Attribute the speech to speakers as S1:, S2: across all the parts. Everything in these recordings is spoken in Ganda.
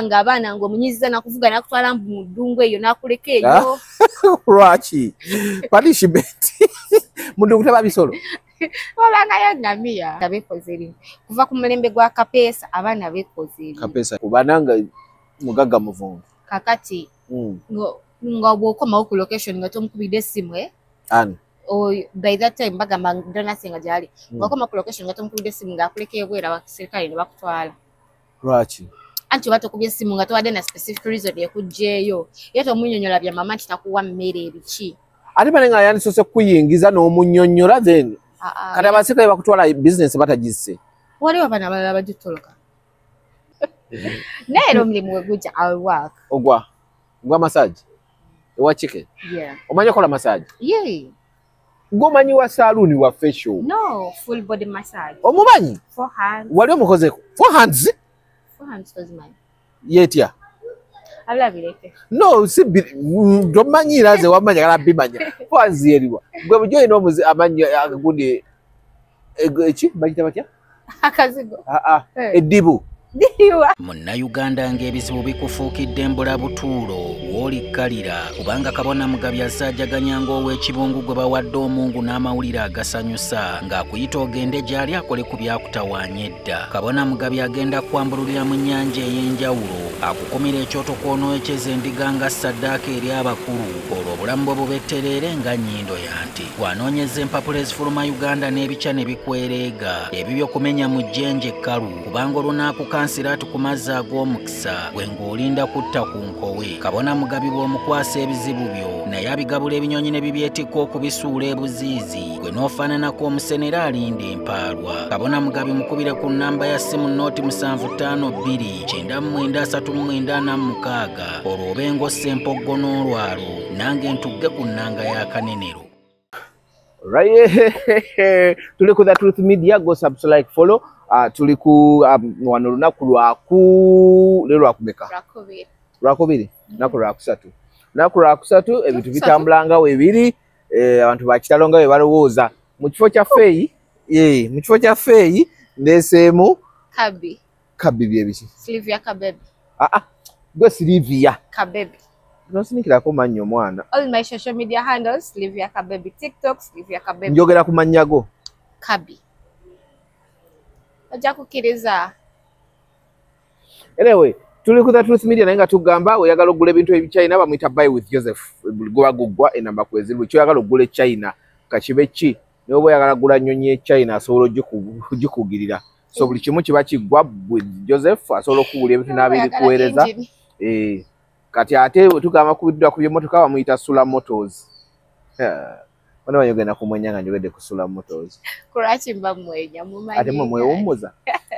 S1: Nga abaana ng'omunyiziza nakuvuga nakutwala mu ddungu eyo nakuleka eyo.
S2: Lwaki punishment mu ddungu teba bisolo?
S1: Olangayo ngamiya. Beekoze ebintu kuva ku mulembe gwa Kapeesa, abaana beekoze ebintu.
S2: Kapeesa kubananga mugagga muvundu.
S1: Kakati nga bw'okomawo ku location nga tomukubidde essimu, eh?
S2: Ani?
S1: By that time bagamba Donasi nga gyali. Ng'okoma ku location nga tomukubidde essimu, ng'akuleka ebweru, abaserikale ne bakutwala.
S2: Lwaki?
S1: Anti oba tokubye essimu nga towadde na specific reason ekuggyeeyo, ye tomunnyonnyola bya mama nti takuwa mmere ebiki.
S2: Ate bane nga yandisose kuyingiza n'omunnyonnyola, then kati abaserikale bakutwala bizinesi batagisse.
S1: Waliwo abaana abalala bagitoloka, naye era omulimu we gujja, I'll work.
S2: Ogwa massage ewa chicken?
S1: Yeah.
S2: Omanyi okola massage?
S1: Yeah.
S2: Gwomanyi wa saloon wa facial?
S1: No, full body massage.
S2: Omumanyi?
S1: Four hands.
S2: Wali omukozeko four hands?
S1: Four hands tozimanyi?
S2: Yetya?
S1: Abula bireke.
S2: No, si tomanyiira, nze wamanya kala bimanya. Four hands yeriwa? Gwe bujo olina omuzi amanyi agagundi eki bagita batya?
S1: Akazigo.
S2: Aa, eddibu.
S3: Munnayuganda, ng'ebizibu bikufuukidde embulabutuulo w'olikkalira, kubanga Kabona Mugabi asaajaganya ng'ow'ekibungu gwe bawadde omungu n'amawulire agasanyusa ng'akuyita ogende gy'ali akole ku byakutawaanya edda. Kabona Mugabi agenda kwambululira mu nnyanja ey'enjawulo, akukumira ekyoto kw'onookyeza endiga nga ssaddaaka eri abakulu, olwo obulamu bwe bubettereere nga nnyindo ya nte. Bw'anoonyeza empapula ezifuluma Uganda n'ebikya ne bikwereega ebibyo kumenya mu jjenje ekkalu, kubanga olunaakukansira ati ku mazzi ag'omukisa gwe ng'olinda kutta ku nkowe. Kabona Mugabi bw'omukwasa ebizibu byo, naye abigabula ebinyonyi ne bibyetikka okubisuula ebuziizi, gwe n'ofaananako omusenera alinda empaalwa. Kabona Mugabi mukubire ku nnamba ya ssimu 0752 99 39 46, olwo obe ng'ossa empoggo n'olwalo nange ntugge ku nnanga y'akanenero.
S2: Right, tuli ku The Truth Media. Go subscribe, like, follow. Tuli ku wano lunaku lwaku leero lwakumeka?
S1: Lwakubiri.
S2: Lwakubiri, lunaku lwakusatu, lunaku lwakusatu. Ebintu bitambula nga webiri, abantu bakitalo nga bwe balowooza. Mu kifo kya feeyi, mu kifo kya feeyi ndeeseemu
S1: Kabi.
S2: Kabbi byebiki?
S1: Sylvia Kabebi.
S2: Ah ah, gwe Sylvia?
S1: Kabebi.
S2: Nosinikirako mannya omwana.
S1: All my social media handles, Sylvia Kabebi. TikTok, Sylvia Kabebi.
S2: Njogera ku mannya go.
S1: Kabi. Ojja kukkiriza.
S2: Anyway, tuli ku The Truth Media, naye nga tugamba oyagala okugula ebintu ebichina, bamuyita Buy with Joseph. Guba guggwa enamba kweziri. Buli kyoyagala okugula e China, kakibe ki, naye oba oyagala kugula nnyonyi e China, asobola ogikugirira. So buli kimu kiba kiggwa with Joseph, asobola okugula ebintu n'abirikuweereza. Eh, kati ate tugamba kubiddwa ku byemmotoka, bamuyita Sula Motors. Bana banyogenda kumwenya nga njogedde ku Sula Motors.
S1: Kulwaki mba mwenya? Mumanyi.
S2: Ate mwe mwewummuza.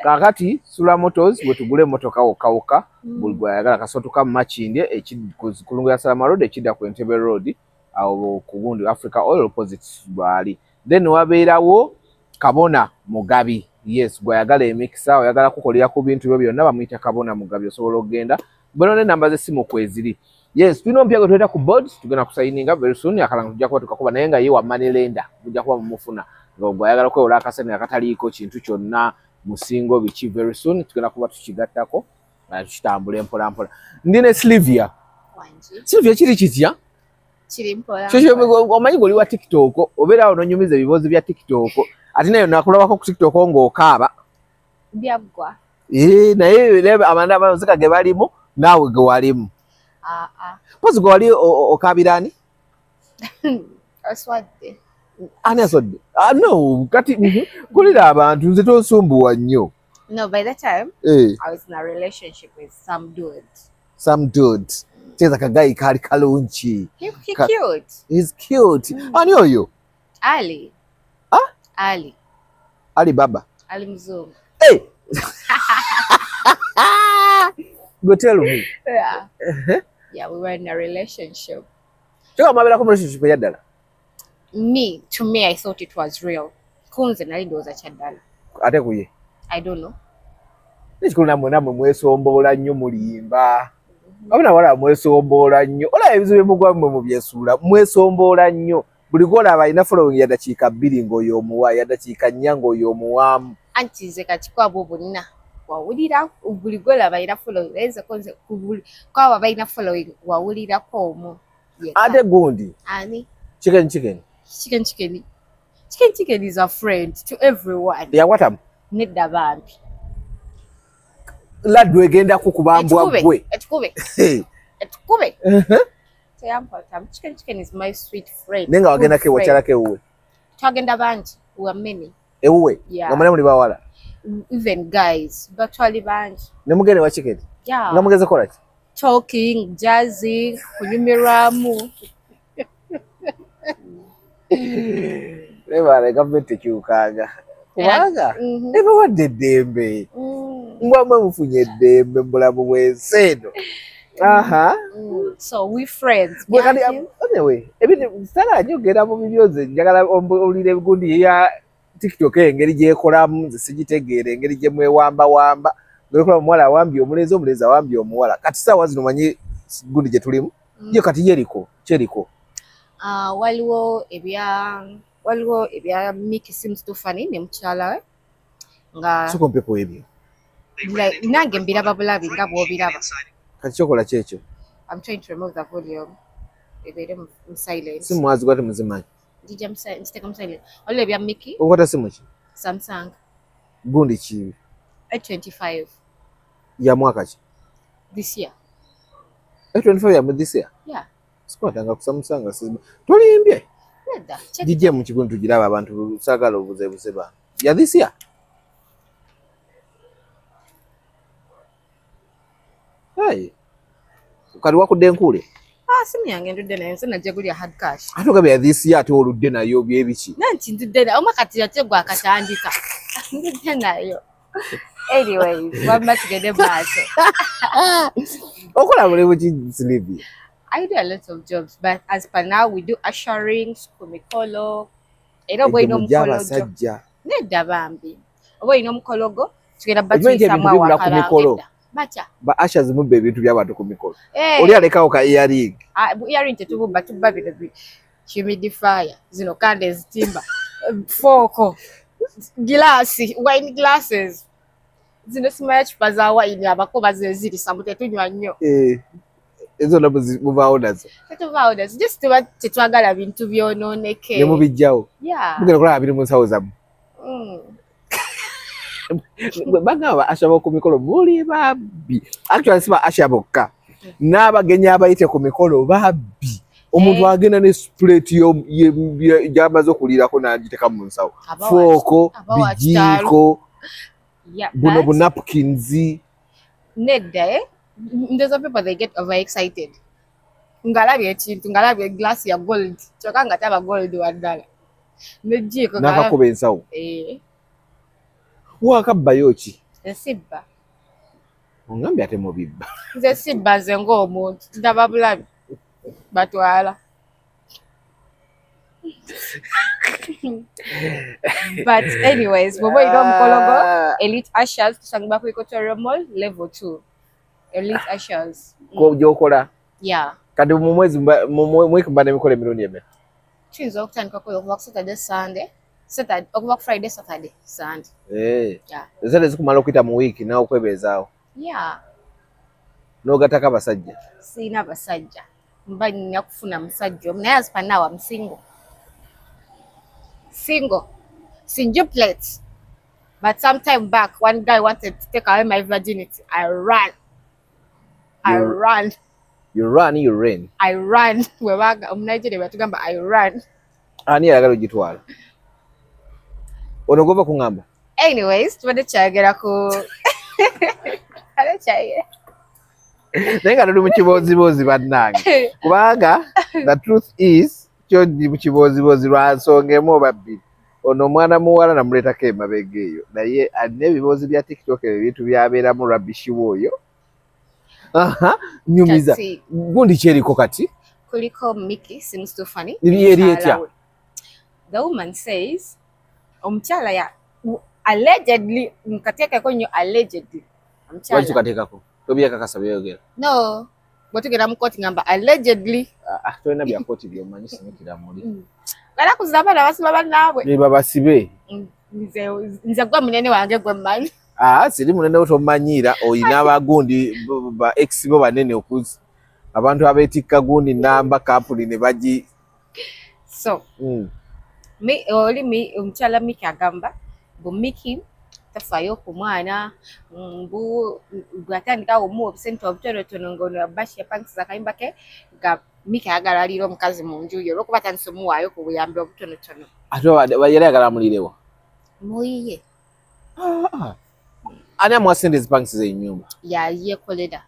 S2: Kaakati Sula Motors bwe tugula emmotoka wokka wokka. Buli gwayagala kasotuka mu Makindye, ku ya Salama Road ekidda ku Entebbe Road, awo ku gundi Africa Oil opposite bwali. Then wabeerawo Kabona Mugabi. Yes, gwayagala emikisa, oyagala kukolera ku bintu byo byonna, bamuyita Kabona Mugabi. Osobola okugenda bona n'enamba z'essimu kweziri. Yes, tulina omupya gwe tuleeta ku board, tugenda kusayininga very soon. Akalango tujja kuba tukakuba, naye nga ye wa money lender, mujja kuba mumufuna nga gwayagala kwewola akasente akataliiko kintu kyonna musingo biki. Very soon tugenda kuba tukigattako nga tukitambula empola mpola. Ndi ne Sylvia.
S1: Wangi.
S2: Sylvia, kiri kitya?
S1: Kiri mpola.
S2: Omanyi gwe oli wa TikTok, obeera awo n'onyumiza ebiboozi bya TikTok, ate nayo nakulabako ku TikTok ng'okaaba.
S1: Byaggwa.
S2: Ee, naye abantu abazika ge balimu, naawe ge walimu.
S1: Aa.
S2: Pozi gwe wali okaabira ani?
S1: Oswadde.
S2: Ani aswadde? Ah, no, kati kulira abantu, nze tonsumbuwa nnyo.
S1: No, by that time
S2: Eh,
S1: I was in a relationship with some dude.
S2: Some dude teeza kagayi kaali kalungi.
S1: He cute.
S2: He's cute. Ani oyo?
S1: Ali.
S2: Ah?
S1: Ali.
S2: Ali Baba?
S1: Ali Mzungu.
S2: Hey! Go tell me.
S1: Yeah, we were in a relationship.
S2: Kyokka mwabeerako mu relationship eyaddala?
S1: Me, to me, I thought it was real. Kunze nali ndowooza kya ddala.
S2: Ate kuye?
S1: I don't know.
S2: Ekikulu nammwe mwesomboola nnyo, mulimba. Abana wala mwesomboola nnyo, olaba ebizibu byemugwa mmwe mubyesuula, mwesomboola nnyo. Buli gwolaba alina following ya dakiika 2 ng'oyo omuwa, ya dakiika 4 ng'oyo omuwaamu.
S1: Anti nze kati kwabo bonna. Wawulira buli gwolaba alina following, naye nze kwabo balina following wawulirako omu.
S2: Ate gundi
S1: ani?
S2: Chicken chicken.
S1: Chicken chicken. Chicken chicken is a friend to everyone.
S2: Yakwatamu?
S1: Nedda bambi.
S2: Laddu egenda kukubambwa gwe.
S1: Etukube. Etukube. Teyamkwatamu. Chicken chicken is my sweet friend.
S2: Naye nga wagendako ewakyalako ewuwe?
S1: Twagenda bangi. We are many.
S2: Ewuwe?
S1: Yeah.
S2: Nga mwenna muli bawala?
S1: Even guys, but twali bangi.
S2: Ne mugenda ewa chicken?
S1: Yeah.
S2: Nga mugeze kola ki?
S1: Talking, jazzing, kunyumirwamu.
S2: Lebale gavumenti ekyukanga. Kubanga ebawadde eddembe. Mbwamwe mufunye eddembe mu bulamu bw'ensi eno. Aha.
S1: So we friends.
S2: Anyway, ebintu njogera mu bibyo nze njagala owulire gundi ya TikTok engeri gyekolamu nze sigitegeera engeri gye mwewambawamba. Ng'okola omuwala awambye omulenzi, omulenzi awambye omuwala. Kati ssaawa zino manyi gundi gye tulimu. Yo kati yeriko, kyeriko.
S1: Waliwo ebya Mickey Seems Too Funny ne mukyala we. Nga
S2: soko mpeko ebyo.
S1: Nange mbiraba bulabi nga bw'obiraba.
S2: Kati kyokola kyekyo.
S1: I'm trying to remove the volume. Ebeere mu silence.
S2: Simu wazigwa temuzimanyi.
S1: Njija ngiteeka mu silence. Waliwo ebya Mickey.
S2: Okwata simu ki?
S1: Samsung.
S2: Gundi ki?
S1: A25.
S2: Ya mwaka ki?
S1: This year.
S2: A25 ya this year?
S1: Yeah.
S2: Sikwatanga ku Samsung. Tulimbye?
S1: Nedda.
S2: Gijje mu kigundu tugiraba abantu saagala obuzeebuze ba. Ya this year? Hey. Kati wakudde enkuule?
S1: Ah, simu yange ndudde nayo, nze najja gulya hard cash.
S2: Ate ogambye ya this year ate oludde nayo byebiki?
S1: Nanti ndudde nayo, omwaka kati ate gwe akatandika. Ndudde nayo. Anyways, wamma tugende maaso.
S2: Okola mulimu ki Sylvia?
S1: I do a lot of jobs, but as per now we do ushering, ku mikolo. Era oba olina omukolo gyo. Nedda bambi. Oba olina omukolo gwo, tugenda batuyisaamu awakalanga. Batya?
S2: Ba ushers mubba ebintu by'abantu ku mikolo. Oli alekawo ka earring.
S1: Earring tetububba, tubba bino bi humidifier, zino kande ezitimba, fork, gilasi, wine glasses. Zino simanya chupa za wine abako bazezirisa mu tetunywa nnyo.
S2: Ezo nabo muvaawo nazo.
S1: Tetuvaawo nazo. Just tuba tetwagala bintu byonooneke.
S2: Ne mubijjawo.
S1: Yeah.
S2: Mugenda kulaba biri mu nsawo zammwe. Bagamba usher ku mikolo muli babbi. Actually si ba usher bokka. N'abagenyi abayite ku mikolo babbi. Omuntu agenda ne plate gy'amaze okuliirako n'agiteeka mu nsawo. Fooko, bijiiko, buno bu napkins.
S1: Nedda eh? There's some people they get overexcited. Ngalabye ekintu, ngalabye glass ya gold. Kyokka nga taba gold waddala. N'ejiiko
S2: n'akakuba ensawo. Wakabbayo ki?
S1: Nze sibba.
S2: Ongambye ate mubibba.
S1: Nze sibba nze ng'omuntu. Ndaba bulabi. Batwala. But anyways, bw'oba olina omukolo gwo, Elite Ushers tusangibwa ku Equatorial Mall level 2. Elite Ushers.
S2: Gy'okola?
S1: Yeah.
S2: Kati mu mwezi mu wiiki muba n'emikolo emirundi emeka?
S1: Tuyinza okutandika okuva ku Saturday, Sunday. Saturday, okuva ku Friday, Saturday, Sunday. Yeah.
S2: Esente zikumala okuyita mu wiiki naawe okwebeezaawo?
S1: Yeah.
S2: N'ogattako abasajja?
S1: Sirina basajja. Mba nina kufuna musajja omu naye as per now I'm single. Single. Singuplet. But some time back, one guy wanted to take away my virginity. I ran. I ran.
S2: You run, you ran.
S1: I ran. Omunigeria batugamba I ran.
S2: Ani ayagala ogitwala? Ono gw'ova kuŋŋamba?
S1: Anyways, tubadde kyayogera ku
S2: Naye nga tuli mu kibooziboozi bannange. Kubanga the truth is kyo ndi mu kibooziboozi lwa nsonga emu oba bbiri. Ono omwana muwala namuleetako emabega eyo naye alina ebiboozi bya TikTok ebyo ebintu byabeeramu rubbish oyo. Aha, nyumiza. Gundi kyeriko kati?
S1: Kuliko Mickey Seems Too Funny.
S2: Eri etya?
S1: The woman says omukyala ya allegedly nkateekako nnyo allegedly. Omukyala.
S2: Lwaki tukateekako? Tobyekakasa by'oyogera.
S1: No. Bwe tugenda mu kkooti ngamba allegedly.
S2: Ah, tolina bya kkooti by'omanyi sinyikira muli.
S1: Balakuza abaana basiba bannaabwe.
S2: Ne babasibe.
S1: Nze gwe munene wange gwe mmanyi.
S2: Ah, siri munene otomanyiira, oyina abagundi ba ex bo banene okuzi abantu abeetikka gundi namba kampuni ne bagi.
S1: So oli omukyala Miki agamba mbu Miki tafaayo ku mwana, mbu bw'atandika omuwa obusente obutonotono ng'ono Bashi yapangisiza akayumba ke, nga Miki ayagala aliira omukazi mu nju ye olw'okuba atandise omuwaayo ku buyambi obutonotono.
S2: Ate yali ayagala amuliirewa?
S1: Muyiye.
S2: Ani amuwa sente ezipangisiza ennyumba?
S1: Yayekolera.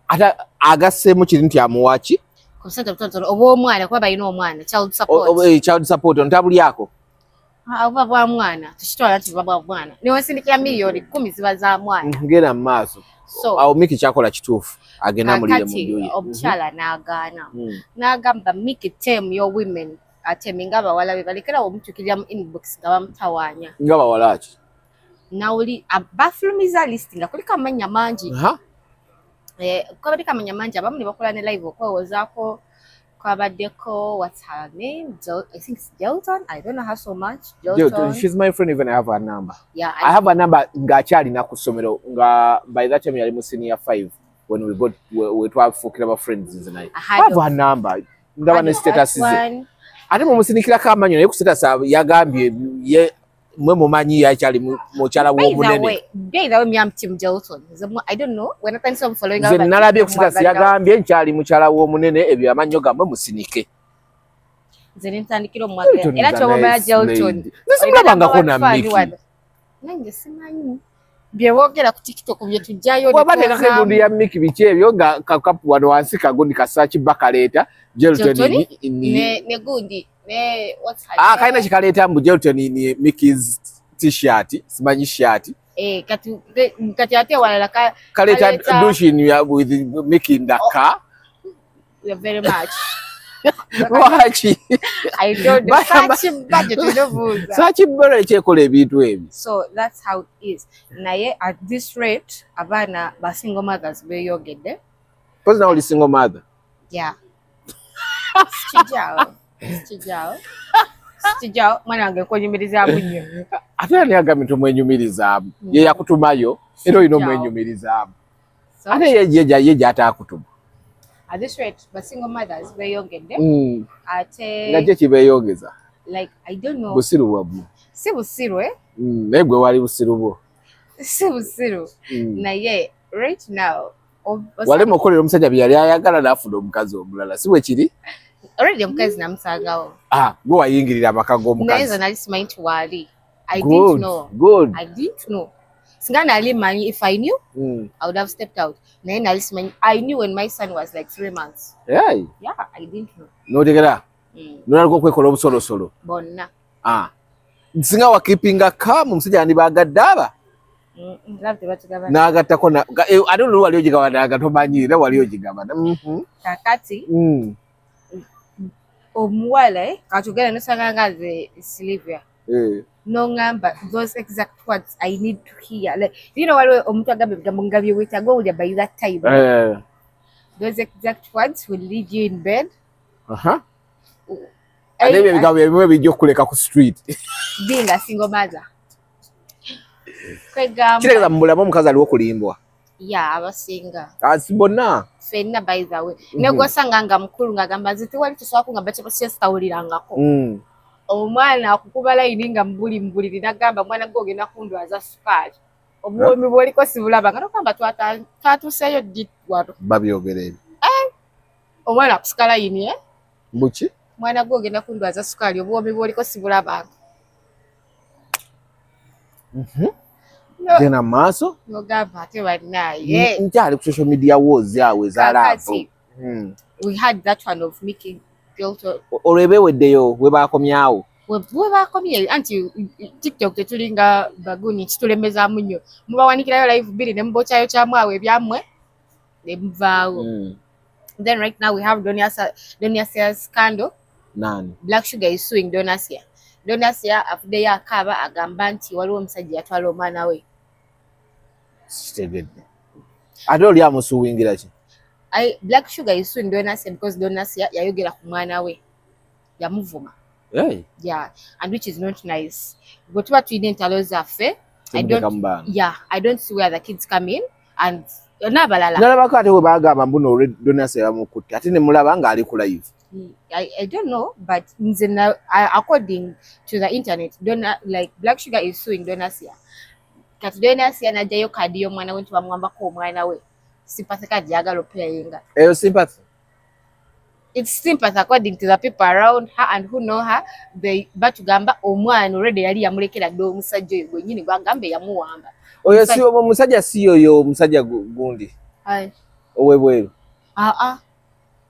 S2: Ate agasseemu kiri nti amuwa ki?
S1: Ku busente obutonotono obw'omwana, kuba balina omwana, child support.
S2: Child support ontabulyako?
S1: Obuba bwa mwana, tukitwala nti buba bwa mwana. Newensindikira 10,000,000 ziba za mwana.
S2: Ngenda mu maaso.
S1: So
S2: awo Miki kyakola kituufu, agenda amulire mu nju ye.
S1: Omukyala n'agaana. N'agamba Miki, tame your women, ateminga abawala be balekerawo omutuukirira mu inbox nga bamutawaanya.
S2: Nga bawala ki?
S1: Nawuli bafulumiza list nga kuliko amannya mangi. Kuliko amannya mangi, abamu ne bakola ne live okwewozaako. Kwabaddeko, what's her name? I think it's Jelton. I don't know her so much. Jelton.
S2: She's my friend, even I have her number.
S1: Yeah,
S2: I have her number ng'akyalina ku ssomero, nga by that time yali mu senior 5 when we got we twafuukira ba friends nze naye. I have her number. Ndaba ne status ze. Ate mumusinikirako amanyo naye ku status yagambye ye mwe mumanyi yakyali mukyala w'omunene.
S1: By the way, me, I'm Team Jelton. I don't know. When I find some following
S2: nze nalabye ku status yagambye nkyali mukyala w'omunene, ebyo amannyo gammwe musinike.
S1: Nze ne ntandikira omwagala. Era ky'obamanya Jelton.
S2: Nze simulabangako na Miki.
S1: Nange simanyi. Bye boogera ku TikTok bye tujjayo.
S2: Bw'aba teekako egundi ya Miki biki ebyo nga kakapu wano wansi kagundi kasaaki bakaleeta Jelton
S1: ne gundi.
S2: Kalina kikaleeta mbu Jelton ni Miki's t-shirt, simanyi shirt.
S1: Kati ate walala
S2: kaleeta dushin with Miki in the car.
S1: Very much.
S2: Lwaki?
S1: I don't know. Saaki budget obuuza.
S2: Saaki budget ekyekola ebintu ebyo.
S1: So that's how it is. Naye at this rate abaana ba single mothers beeyongedde.
S2: Because now oli single mother.
S1: Yeah. Sikijaawo mwana wange nkwenyumirizaamu nnyo.
S2: Ate ani agambye nti omwenyumirizaamu? Ye yakutumayo era olina omwenyumirizaamu. Ate ye gy'ataakutuma.
S1: At this rate, ba single mothers beeyongedde. Ate
S2: nga kye kibeeyongeza?
S1: Like, I don't know.
S2: Busiru bwammwe.
S1: Si busiru, eh?
S2: Naye gwe wali busiru bwo.
S1: Si busiru. Naye right now
S2: walema okukolera omusajja bye yali ayagala n'afuna omukazi omulala, si bwe kiri?
S1: Already omukazi namusangawo.
S2: Gwe wayingirira amaka g'omukazi.
S1: Naye nze nali simanyi nti waali. I didn't know.
S2: Good.
S1: I didn't know. Singa nali manyi, if I knew, I would have stepped out. Naye nali simanyi. I knew when my son was like 3 months.
S2: Hey.
S1: Yeah, I didn't know.
S2: N'otegera? N'onaluka okwekola obusolosolo?
S1: Bonna.
S2: Singa wakeepinga calm, omusajja yandibaagadde aba?
S1: Love tebatugabana.
S2: N'agattako ate olwo wali ogigabana nga tomanyi era wali ogigabana.
S1: Kakati omuwala katugenda nosanga nga nze Sylvia. Nongamba those exact words I need to hear. Like, you know waliwo omuntu agamba ebigambo nga bye weetaaga owulira by that time. Those exact words will lead you in bed.
S2: Ate ebyo ebigambo ebimu bijja okukuleka ku street.
S1: Being a single mother.
S2: Kitegeeza mu bulamu omukazi aliwo okulimbwa.
S1: Yeah, abasinga.
S2: Asi bonna.
S1: Ffenna by the way. Ne gw'osanga nga mukulu ng'agamba nze tewali kisobola kungamba kyesitawulirangako. Omwana akukuba layini nga mbuli mbuliri n'agamba mwana gwe ogenda kundwaza sukaali. Obuwoomi bw'oliko sibulaba nga n'ogamba twatuuseeyo ddi wano.
S2: Babyogera ebyo.
S1: Omwana akusika layini, eh?
S2: Buki?
S1: Mwana gwe ogenda kundwaza sukaali, obuwoomi bw'oliko sibulabanga.
S2: Genda maaso.
S1: N'ogamba ate bannaaye.
S2: Nkyali ku social media wars awo eza love.
S1: We had that one of Miki Jelton.
S2: Olwo eba eweddeyo we baakomyawo.
S1: We baakomye anti TikTok tetulinga baguni kitulemezaamu nnyo. Mubawanikirayo live bbiri ne mubokyayo kyamwawe ebyammwe ne muvaawo. Then right now we have Donasia scandal.
S2: Nani?
S1: Black Sugar is suing Donasia. Donasia avuddeyo akaaba agamba nti waliwo omusajja yatwala omwana we.
S2: Kitegedde. Ate oli amusuwingira ki?
S1: Black Sugar is suing Donasia because Donasia yayogera ku mwana we. Yamuvuma.
S2: Hey.
S1: Yeah, and which is not nice. Bwe tuba tulina entalo zaffe, I don't see where the kids come in and n'abalala.
S2: Nalabako ate we bagamba mbu no Donasi yamukutte ate ne mulaba ng'ali ku live.
S1: I don't know, but according to the internet, like Black Sugar is suing Donasia. Kati Donasia n'ajjayo kadi y'omwana we nti bamuwambako omwana we. Sympathy kadi yagala oplayinga.
S2: Eyo sympathy.
S1: It's sympathy according to the people around her and who know her. They batugamba omwana already yali yamulekera dde omusajja oyo gwennyini gwagamba yamuwamba.
S2: Oyo si omusajja si oyo omusajja gundi. Ow'ebweru.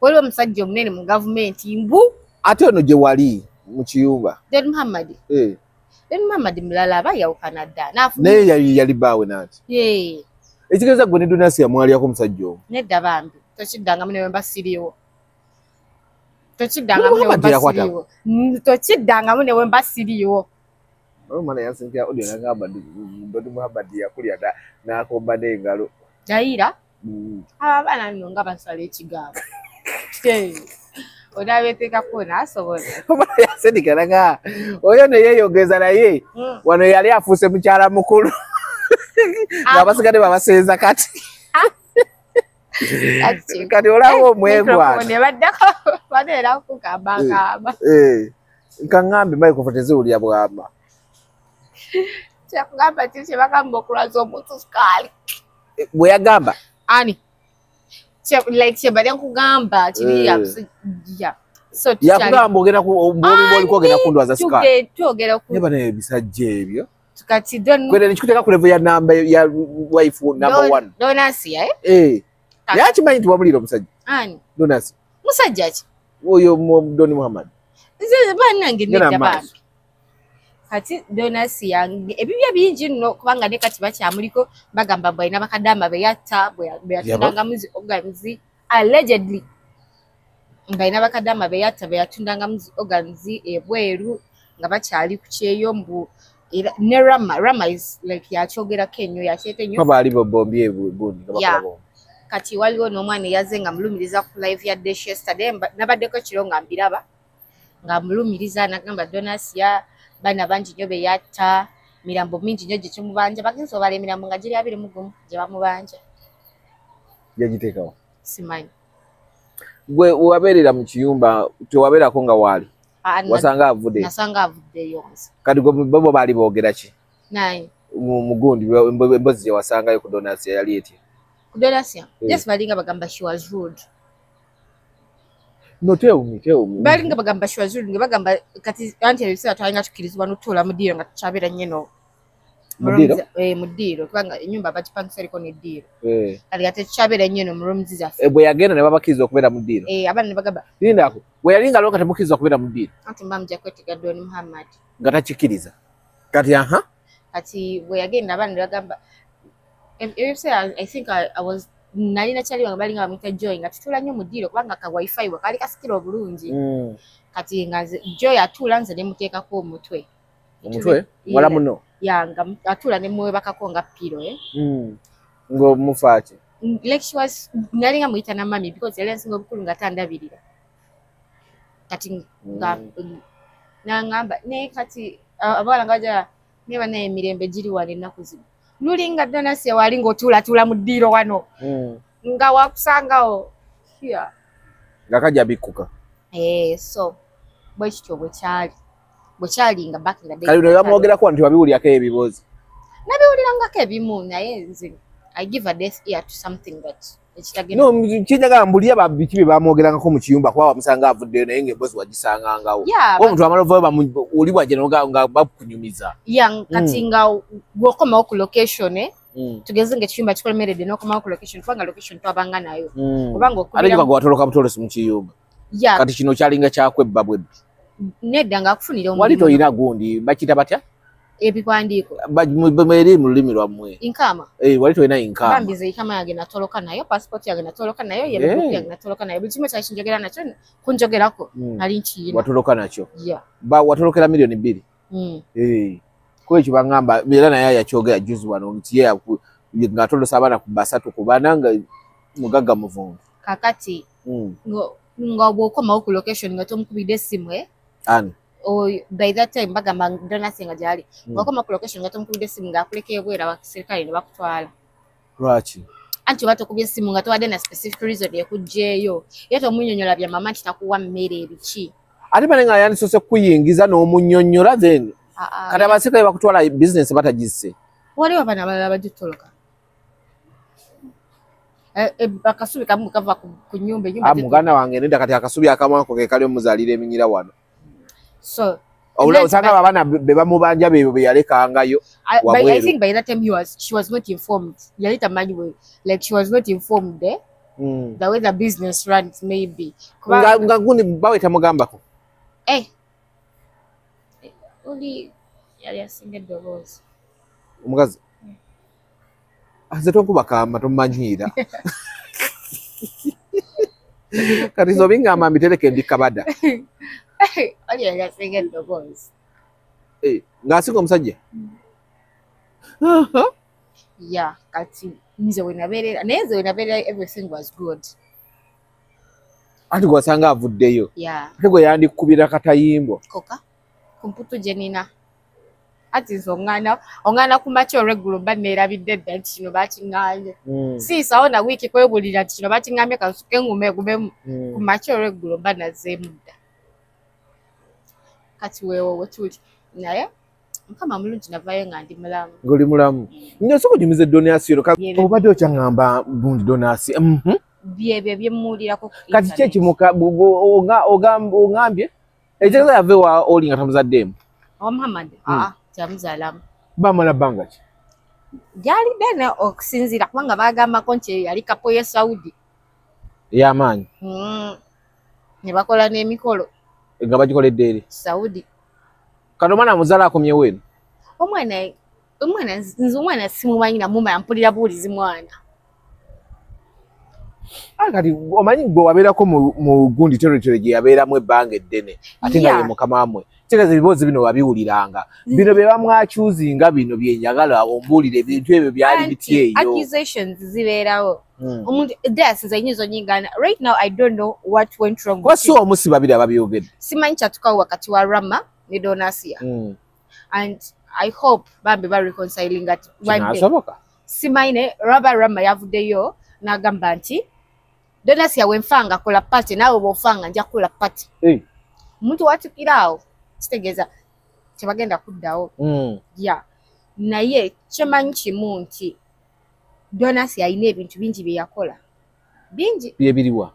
S1: Waliwo omusajja omunene mu gavumenti mbu.
S2: Ate ono gye wali mu kiyumba.
S1: Don Muhammad. Don Muhammad mulala aba yawukana dda.
S2: Naye yali bbaawe nanti. Ekitegeeza gwe ne Donasi yamwalyako omusajja omu.
S1: Nedda bambi tokiddangamu ne bwe mba siriiwo. Tokiddangamu ne bwe mba siriiwo. Tokiddangamu ne bwe mba siriiwo.
S2: Omwana yansinkira audio n'agamba Don Muhammad yakulya n'akomba n'engalo.
S1: Dayira? Abaana nno nga basala ekigambo. Onaabeeteekako n'asobola.
S2: Omwana yansindikira n'agamba oyo ne yeeyogeza naye wano yali afuuse mukyala mukulu. Ng'abasigadde babasenza kati. Kati olaba omwegwana.
S1: Baddako babeera kukambakamba.
S2: Nkaŋŋambe microphone teziwulira bwama.
S1: Kyakugamba ki kye bagamba okulwaza omuntu sukaali.
S2: Bwe yagamba?
S1: Ani? Like kye bali nkugamba kiri yeah. So
S2: yakugamba ogenda oliko ogenda kundwaza sukaali.
S1: Twogera ku.
S2: Naye bano ebisajja ebyo.
S1: Kati don
S2: kwene nikikuteeka ku level ya namba ya wife number 1.
S1: Donasi eh?
S2: Naye akimanyi nti wamulira omusajja.
S1: Ani?
S2: Donasi.
S1: Musajja ki?
S2: Oyo Don Muhammad.
S1: Nze bannange nedda bambi. Kati Donasi yange ebibya bingi nno kubanga ne kati bakyamuliko bagamba mbu alina bakadama be yatta bwe yatundangamu zi organs allegedly. Nga alina bakadama be yatta bwe yatundangamu zi organs ebweru nga bakyali ku kyeyo mbu ne Rama is like yakyogerako ennyo yakyeta ennyo.
S2: Baali bombye gundi nga bakola bombi.
S1: Kati waliwo n'omwana eyazze nga mulumiriza ku live ya Dash yesterday nabaddeko kiro nga mbiraba nga mulumiriza n'agamba Donasia bana bangi nnyo be yatta mirambo mingi nnyo gye kimubanja bagenze obala emirambo nga giri 21 gye bamubanja.
S2: Yagiteekawo?
S1: Simanyi.
S2: Gwe wabeerera mu kiyumba tewabeerako nga waali? Wasanga avuddeyo?
S1: Nasanga avuddeyo nze.
S2: Kati gwe bo baali boogera ki?
S1: Naye.
S2: Mu gundi emboozi gye wasangayo ku Donasia yali etya?
S1: Ku Donasia? Yes, balinga bagamba she was rude.
S2: No, tell me.
S1: Balinga bagamba she was rude nga bagamba kati anti ebiseera twalinga tukkirizibwa n'otuula mu ddiiro nga tukyabeera nnyo eno.
S2: Mu ddiiro?
S1: Mu ddiiro kubanga ennyumba bagipangisa eriko n'eddiiro. Kati ate tukyabeera nnyo eno mu rooms zaffe.
S2: Bwe yagenda ne babakkiriza okubeera mu ddiiro?
S1: Abaana ne bagamba.
S2: Lindako, bwe yali nga lwoka temukkiriza okubeera mu ddiiro?
S1: Anti mba mujja kwetega Don Muhammad.
S2: Nga takikkiriza. Kati aha?
S1: Kati bwe yagenda abaana ne bagamba ebiseera I think I was nalina kyali wange balinga bamuyita Joy nga tutuula nnyo mu ddiiro kubanga ka wifi we kaali kasikira obulungi. Kati nga Joy atuula nze ne muteekako omutwe.
S2: Omutwe? Wala muno?
S1: Ya nga atuula ne mwebakako nga pillow
S2: Ng'omufa ki?
S1: Like she was nalinga muyita na mummy because yali ansinga obukulu nga tandabirira. Kati nga n'angamba naye kati abawala nga bajja naye bannaye emirembe giri wano ennaku zino. Lulinga Donasia wali ng'otuulatuula mu ddiiro wano. Nga wakusangawo.
S2: Nga kajja bikkuka.
S1: So bwe kityo bwe kyali. Bwe kyali nga back in the day.
S2: Kale bino bamwogerako nti wabiwulirako ebibuuzo.
S1: Nabiwulirangako ebimu naye nze I give a deaf ear to something that ekitagenda.
S2: No, kinjagala mbulira biki bye bamwogerangako mu kiyumba kuba wamusanga avuddeyo naye ng'emboozi wagisangangawo. Omuntu amala ovaayo oli bw'ajja nga bakunyumiza.
S1: Yeah, kati nga bw'okomawo ku location tugeze ng'ekiyumba kikolemeredde n'okomawo ku location kubanga location twabanga nayo. Kubanga
S2: okubira. Ate gwe watoloka butolosi mu kiyumba. Kati kino kyalinga kyakwebba bwebbi.
S1: Nedda ng'akufunira omulimu.
S2: Wali toyina gundi bakiyita batya?
S1: Ebiwandiiko.
S2: Eri mu lulimi lwammwe.
S1: Inkama.
S2: Wali tolina inkama.
S1: Bambi nze inkama yange natoloka nayo, passport yange natoloka nayo, yellow book yange natoloka nayo. Buli kimu kyali kinjogera nakyo kunjogerako nali nkiyina.
S2: Watoloka nakyo.
S1: Yeah.
S2: Watolokera 2 million. Ku ekyo baŋŋamba era naye yakyogera juzi wano nti ye ng'atolosa abaana ku 3 ku 4 nga mugagga muvundu.
S1: Kakati nga bw'okomawo ku location nga tomukubidde essimu
S2: Ani?
S1: By that time bagamba Donasi nga gyali wakoma ku location nga tomukubidde essimu ng'akuleka ebweru abasirikale ne bakutwala.
S2: Lwaki?
S1: Anti oba tokubye essimu nga towadde na specific reason ekuggyeeyo, ye tomunnyonnyola bya mama nti takuwa mmere ebiki.
S2: Ate bane nga yandisoose kuyingiza n'omunnyonnyola, then kati abasirikale bakutwala bizinesi batagisse.
S1: Waliwo abaana abalala bagitoloka. Akasubi kamu kava ku nnyumba.
S2: Muganda wange nedda, kati akasubi akamwako ke kali omuzaalira eminyira wano.
S1: So
S2: osanga abaana be bamubanja beebo be yalekangayo.
S1: I think by that time she was not informed. Yali tamanyi, like she was not informed the way the business runs maybe.
S2: Nga gundi bawe tamugambako.
S1: Oli yali asinga eddoboozi.
S2: Omukazi nze tonkuba kamba tomumanyiira. Kati nze obingamba mbitereke ndi kabada.
S1: Oli yali asinga eddoboozi.
S2: Ng'asinga omusajja?
S1: Yeah, kati nze we nabeerera, naye nze we nabeerera everything was good.
S2: Ati gw'osanga avuddeyo.
S1: Yeah.
S2: Ate gwe yandikubira katayimbwa.
S1: Koka ku mputu gye nina. Ati nze oŋŋaana ku makya olw'eggulo mba neerabidde dda nti kino bakiŋŋaanye. Siisawo na wiiki kwebulira nti kino bakiŋŋambye kansuke ŋŋume gumemu. Ku makya olw'eggulo mba nazzeemu dda. Kati weewo we tuli. Naye Mukama mulungi navaayo nga ndi mulamu.
S2: Ng'oli mulamu. Nsooka onyumize Donasi ono. Obadde okyaŋŋamba gundi Donasi.
S1: Byebyo bye mmuwulirako.
S2: Kati ki ekimuka oŋŋambye? Ekitegeeza yava ewa oli nga tamuzaddeemu?
S1: Owa Muhammad? Teyamuzaalamu.
S2: Baamala bbanga ki?
S1: Gyali ddene okusinziira kubanga baagambako nti yali kapo ye Saudi.
S2: Ey'amaanyi?
S1: Ne bakola n'emikolo.
S2: Nga bagikoledde eri?
S1: Saudi.
S2: Kati omwana amuzaala akomyewo eno?
S1: Omwana nze omwana simumanyi namumanya, mpulira buwulizi mwana.
S2: Kati omanyi gwe wabeerako mu gundi territory gye yabeeramu ebbanga eddene ate nga ye mukama mmwe. Kitegeeza ebiboozi bino wabiwuliranga. Bino bye bamwakyuzinga bino bye njagala ombuulire ebintu ebyo byali biti eyo.
S1: Accusations zibeerawo. Omuntu nze nnyinza onyigana. Right now I don't know what went wrong.
S2: Kuba si omu si babiri ababyogedde.
S1: Simanyi kyatukawo wakati wa Rama ne Donasia. And I hope bambi ba reconciling at one day.
S2: Kinasoboka.
S1: Simanyi ne Rama yavuddeyo n'agamba nti Donasia wenfanga kola party naawe bw'ofanga nja kukola party. Omuntu watukira awo kitegeeza tebagenda kuddawo. Yeah. Naye kyemanyi kimu nti Donasi alina ebintu bingi bye yakola. Bingi.
S2: Byebiriwa?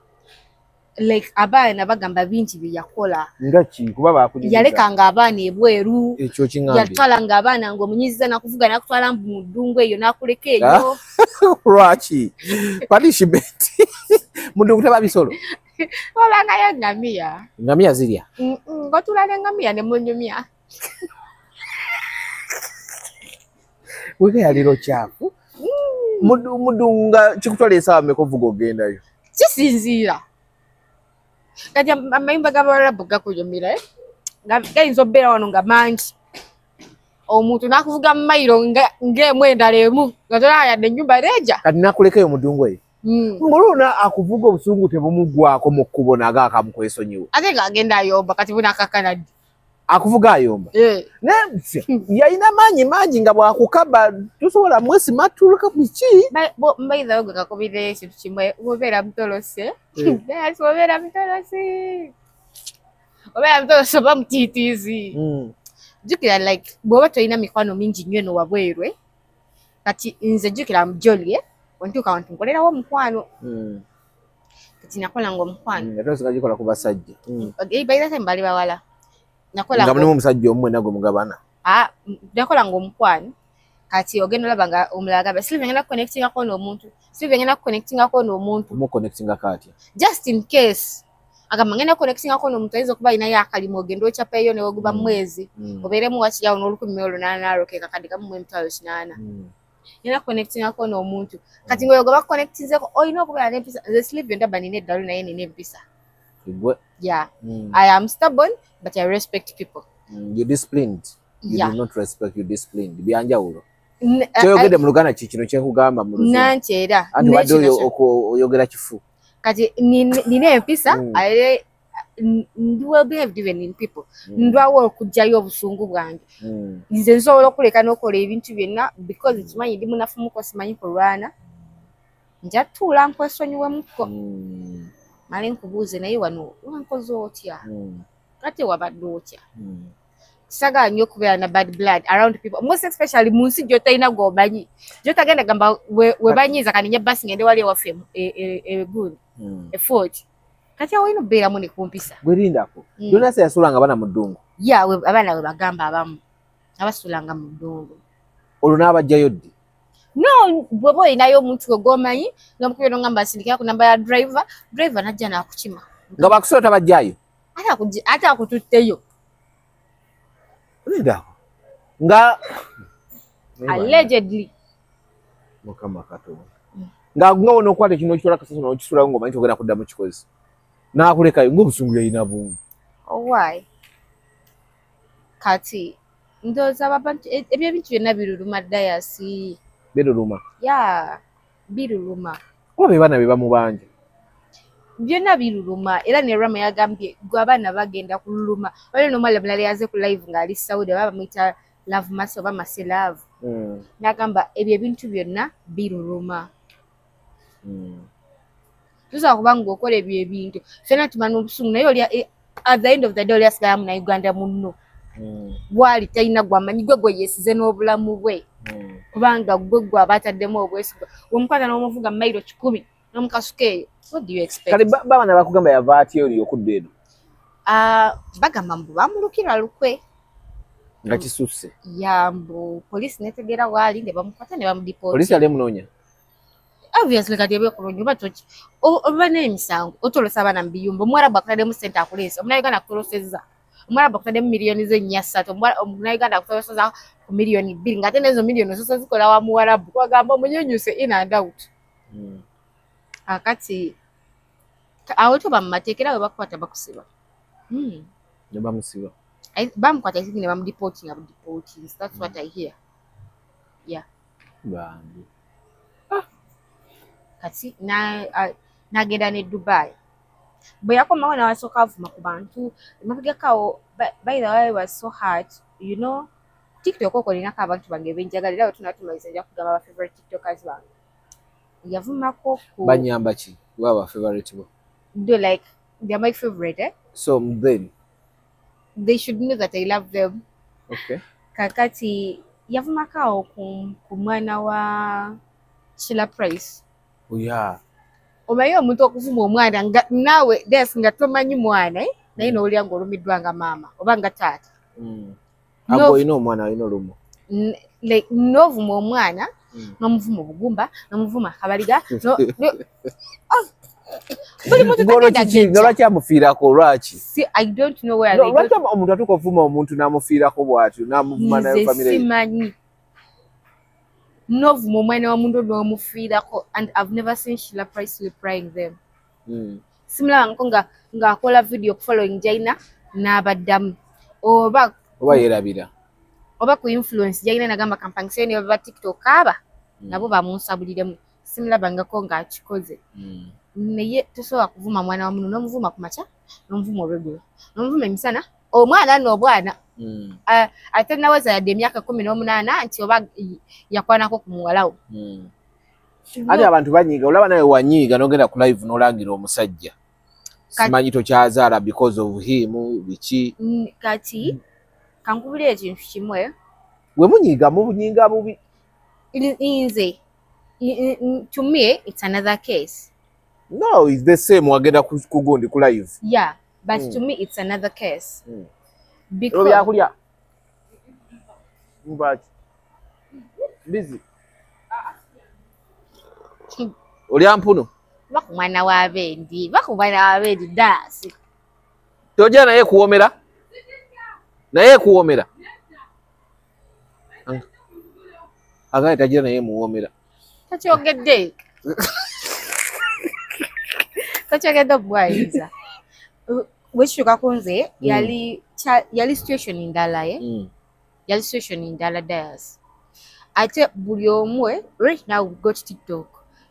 S1: Like abaana bagamba bingi bye yakola.
S2: Nga ki? Kuba baakunyumiza.
S1: Yalekanga abaana ebweru.
S2: Ekyo kiŋŋambye.
S1: Yatwalanga abaana ng'omunyiziza n'akuvuga n'akutwala mu ddungu eyo n'akuleka eyo.
S2: Lwaki? Punishment. Mu ddungu teba bisolo.
S1: Olangayo ngamiya.
S2: Ngamiya zirya?
S1: Ng'otula n'engamiya ne munyumya.
S2: Weka yaliro kyafu. Mu nga kikutwala essaawa mmeka ovuga ogendayo?
S1: Kisinziira. Kati amayumba g'Abawarabu gakunyumira, gayinza okubeera wano nga mangi. Omuntu n'akuvuga mu mayiro ng'emu endala emu nga tolaba yadde ennyumba neeja.
S2: Kati n'akulekayo mu ddungu eyo? Ng'olwo akuvuga obusungu tebumuggwaako mu kkubo naga akamukwesonyiwa.
S1: Ate ng'agenda ayomba kati bunakakana ddi?
S2: Akuvuga ayomba? Yalina maanyi mangi nga bw'akukaba tosobola mwesimatuluka biki?
S1: Mbayizawo gwe kakubira ekintu kimu, bw'obeera mutolose. Bw'obeera mutolosi. Obeera mutolosi oba mutiitiizi. Jjukira like bw'oba tolina mikwano mingi nnyo eno wabweru, kati nze jjukira Jolly, wentuuka wantu nkolerawo omukwano. Kati nakolanga omukwano.
S2: Ate osooka gikola ku basajja.
S1: By that time bali bawala.
S2: Nga mulimu omusajja omu mwenna gwe mugabana.
S1: Nakolanga omukwano. Kati ogenda olaba nga omulala agamba Sylvia ngenda kuconnectingako n'omuntu. Sylvia ngenda kuconnectingako n'omuntu.
S2: Omuconnectingako atya?
S1: Just in case. Agamba ngenda kuconnectingako n'omuntu ayinza okuba alinayo akalimu ogenda okyapeeyo ne weguba mwezi. Obeeremu wakiri awo n'1800 ke kakadde kamu mu 800. Ngenda kuconnectingako n'omuntu. Kati ng'oyo gwe bakuconnectinzeeko olina okubeera n'empisa. Nze Sylvia ndaba nina eddalu naye nina empisa. Yeah. I am stubborn, but I respect people.
S2: You're disciplined. You do not respect, you're disciplined. Byanjawulo. Kyoyogedde mu Luganda ki kino kyenkugamba mu Luzungu?
S1: Nanti era.
S2: Anti wadde oyogera kifu.
S1: Kati nina empisa, Ndi well behaved even in people. Ndwawo okugjayo obusungu bwange. Nze nsobola okuleka n'okola ebintu byonna because kimanyi ndi munafumuko, simanyi kulwana. Nja tuula nkwesonyiwemuko, male nkubuuze, naye wano wankoze otya? Kati wabadde otya? Sagala nnyo okubeera na bad blood around people, most especially mu nsi gy'otalina gw'omanyi, gy'otagenda gamba we banyiiza kaninye basi ngende wali ewaffe egundi efooti. Kati awo olina okubeeramu ne kumpisa.
S2: Gwerindako. Jonasi yasulanga abaana mu ddungu?
S1: Ya, abaana we bagamba abamu abasulanga mu ddungu.
S2: Olwo n'abajjayo ddi?
S1: No, bw'oba olinayo omuntu gwe gw'omanyi n'omukubira n'ogamba asindikira ku namba ya driver, driver n'ajja n'akukima.
S2: Nga bakusula tabajjayo?
S1: Ate akututteyo.
S2: Lindako nga
S1: Allegedly.
S2: Mukama Katonda. Nga nga onookwata ekino okitwala kasasiro n'okisulawo ng'omanyi togenda kuddamu kikozi, n'akulekayo ng'obusungu yalina bungi.
S1: Oh, why? Kati ndowooza abantu ebyo ebintu byonna biruluma, Dayasi.
S2: Biruluma?
S1: Ya, biruluma.
S2: Oba be baana be bamubanja?
S1: Byonna biruluma. Era ne Rama yagambye gwe abaana bagenda kululuma. Waliwo n'omuwala mulala yaze ku live ng'ali Saudi, oba bamuyita Love Masi oba Masi Love, n'agamba ebyo ebintu byonna biruluma. Tusobola kuba ng'okola ebyo ebintu ffenna tumanya obusungu, naye oli at the end of the day oli asigala Munnayuganda munno. Bwali talina gwamanyi, gwe gwe yeesize n'obulamu bwe, kubanga gwe gwe aba ataddemu obwesigwa. Omukwata n'omuvuga mayiro 100 n'omukasuka eyo, what do you expect?
S2: Kale babaana bakugamba yava atya oli okudda eno?
S1: Ah, bagamba mbu bamulukira lukwe.
S2: Nga kisusse.
S1: Ya, mbu poliisi netegeera waali ne bamukwata ne bamudipoota.
S2: Poliisi yali emunoonya?
S1: Obviously, kati ebyekulungi oba toki oba n'emisango otolosa abaana mu biyumba. Omuwarabu akutaddemu ssente akuleese, Omunauganda akutolosezza. Omuwarabu akutaddemu miliyoni ze nnya ssatu, Omunauganda akutoloseza ku miliyoni 2, ng'ate n'ezo miliyoni osoose zikola wa muwarabu, kwagamba omunyunyuse in and out. Akati awo toba mu mateeka, era bwe bakukwata bakusiba.
S2: Ne bamusiba?
S1: Bamukwata, I think, ne bamudeportinga budeportings. That's what I hear.
S2: Bambi.
S1: Kati n'agenda ne Dubai. Bwe yakomawo n'awasooka avuma ku bantu emabegakawo. By the way, was so hard. TikTok okwo olinako abantu bange benjagala, era bwe tunatumaliza nja kugamba ba favorite TikTokers bange. Yavumako ku
S2: Banyamba ki waba favorite bo?
S1: Do like they're my favorite, eh?
S2: So then
S1: They should know that I love them.
S2: Okay.
S1: Kakati yavumako awo ku mwana wa Shila Price.
S2: Oya.
S1: Omanyi omuntu okuvuma omwana nga naawe des nga tomanyi mwana, eh? Naye n'owulira ng'olumiddwa nga maama oba nga taata.
S2: Ago olina omwana alina olumu.
S1: Like n'ovuma omwana, n'omuvuma obugumba, n'omuvuma akabaliga, oh, buli muntu
S2: Ng'olwo
S1: tagenda
S2: kiki?
S1: gejja.
S2: Nga lwaki amufiirako? Lwaki?
S1: See, I don't know where
S2: No,
S1: they
S2: lwaki
S1: got.
S2: omuntu atuuka ovuma omuntu n'amufiirako bw'atyo n'amuvuma nayo
S1: Nze
S2: famire ye?
S1: simanyi. N'ovuma omwana wa muntu n'omufiirako, and I've never seen Sheila Price replying them. Simulabangako nga ng'akola video following Jaina n'abaddamu oba
S2: Oba yeerabira.
S1: Oba ku influence Jaina nagamba kampangiseyo ne baba TikTok aba nabo bamunsabuliremu. Simulabangako ng'akikoze. Naye tosobola kuvuma mwana wa muno, n'omuvuma ku makya, n'omuvuma olweggulo, n'omuvuma emisana, omwana nno obwana ate naweza yadde emyaka 18 nti oba yakwanako ku muwalawo.
S2: Ate abantu banyiiga, olaba nawe wanyiiga n'ogenda ku live n'olangira omusajja simanyi tokyazaala because of him biki.
S1: Kati kankubulira ekintu kimu, eh?
S2: We munyiiga mubunyiiga bubi.
S1: Nze to me it's another case.
S2: No, it's the same, wagenda ku gundi ku live.
S1: Yeah, but to me it's another case.
S2: Ebyo
S1: Because
S2: byakulya nvaki bizi olya mpuno.
S1: Ba ku mwana w'abendi, ba ku mwana w'abendi daasi.
S2: Tojja naye kuwomera, naye kuwomera agaye tagira naye muwomera.
S1: Takyogedde, takyogedde obwayiza bwekituuka ku nze. Yali situation ndala, ye yali situation ndala dias. Ate buli omu, right now we got TikTok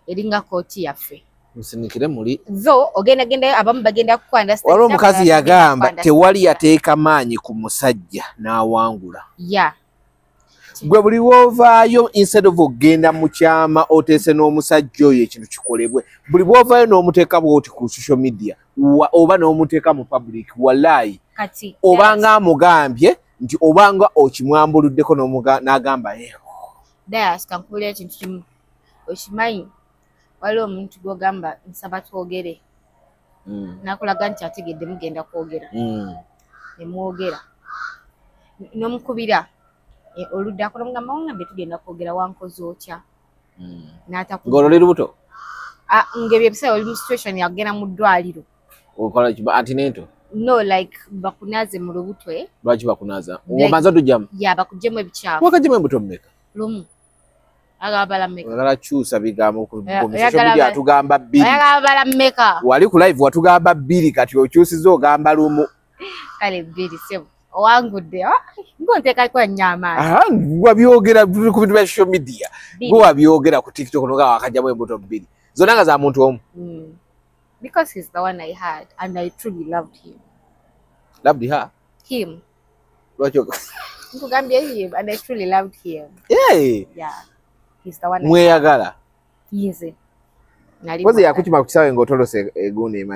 S1: eringa kooti yaffe.
S2: Musinikire muli
S1: zo ogenda genda abamu bagenda kukwanda.
S2: Waliwo omukazi yagamba tewali yateeka maanyi ku musajja n'awangula.
S1: Yeah.
S2: Gwe buli wovaayo instead of ogenda mu kyama oteese n'omusajja oyo ekintu kikolebwe, buli bwovaayo n'omuteeka bw'oti ku social media oba n'omuteeka mu public, wallahi
S1: kati
S2: obanga amugambye nti obanga okimwambuluddeko n'agamba
S1: Dayas, kankubuulira ekintu kimu. Okimanyi waliwo omuntu gw'ogamba nsaba twogere, nakulaga nti ategedde mugenda kwogera, ne mwogera n'omukubira oluddako n'omugamba wangambye tugenda kwogera, wankoze otya?
S2: Ng'olwo oli lubuto?
S1: Ng'ebyo ebiseera oli mu situation yagenda mu ddwaliro.
S2: Okola ki antenatal?
S1: No, like bakunaaze mu lubuto.
S2: Lwaki bakunaaza? Omanza tujjamu?
S1: Yeah, bakuggyemu ebikyafu.
S2: Wakaggyemu embuto mmeka?
S1: Lumu. Agabala mmeka?
S2: Oyagala kyusa bigambo ku social media atugamba bbiri.
S1: Oyagala mmeka?
S2: Wali ku live watugamba bbiri, kati okyusiza ogamba lumu.
S1: Kale bbiri sebo. Owangudde. Ng'onteekako nnyo amaanyi.
S2: Wabyogera ku bintu bya social media. Gwe wabyogera ku TikTok n'ogamba wakagyamu embuto bbiri. Zonna nga za muntu omu.
S1: Because he's the one I had and I truly loved him.
S2: Loved her?
S1: Him.
S2: Lwaki?
S1: Nkugambye him and I truly loved him.
S2: Yeah.
S1: Yeah. He's the one.
S2: Mweyagala?
S1: Nze.
S2: Kozi yakukima ku kisaawe ng'otolose egundi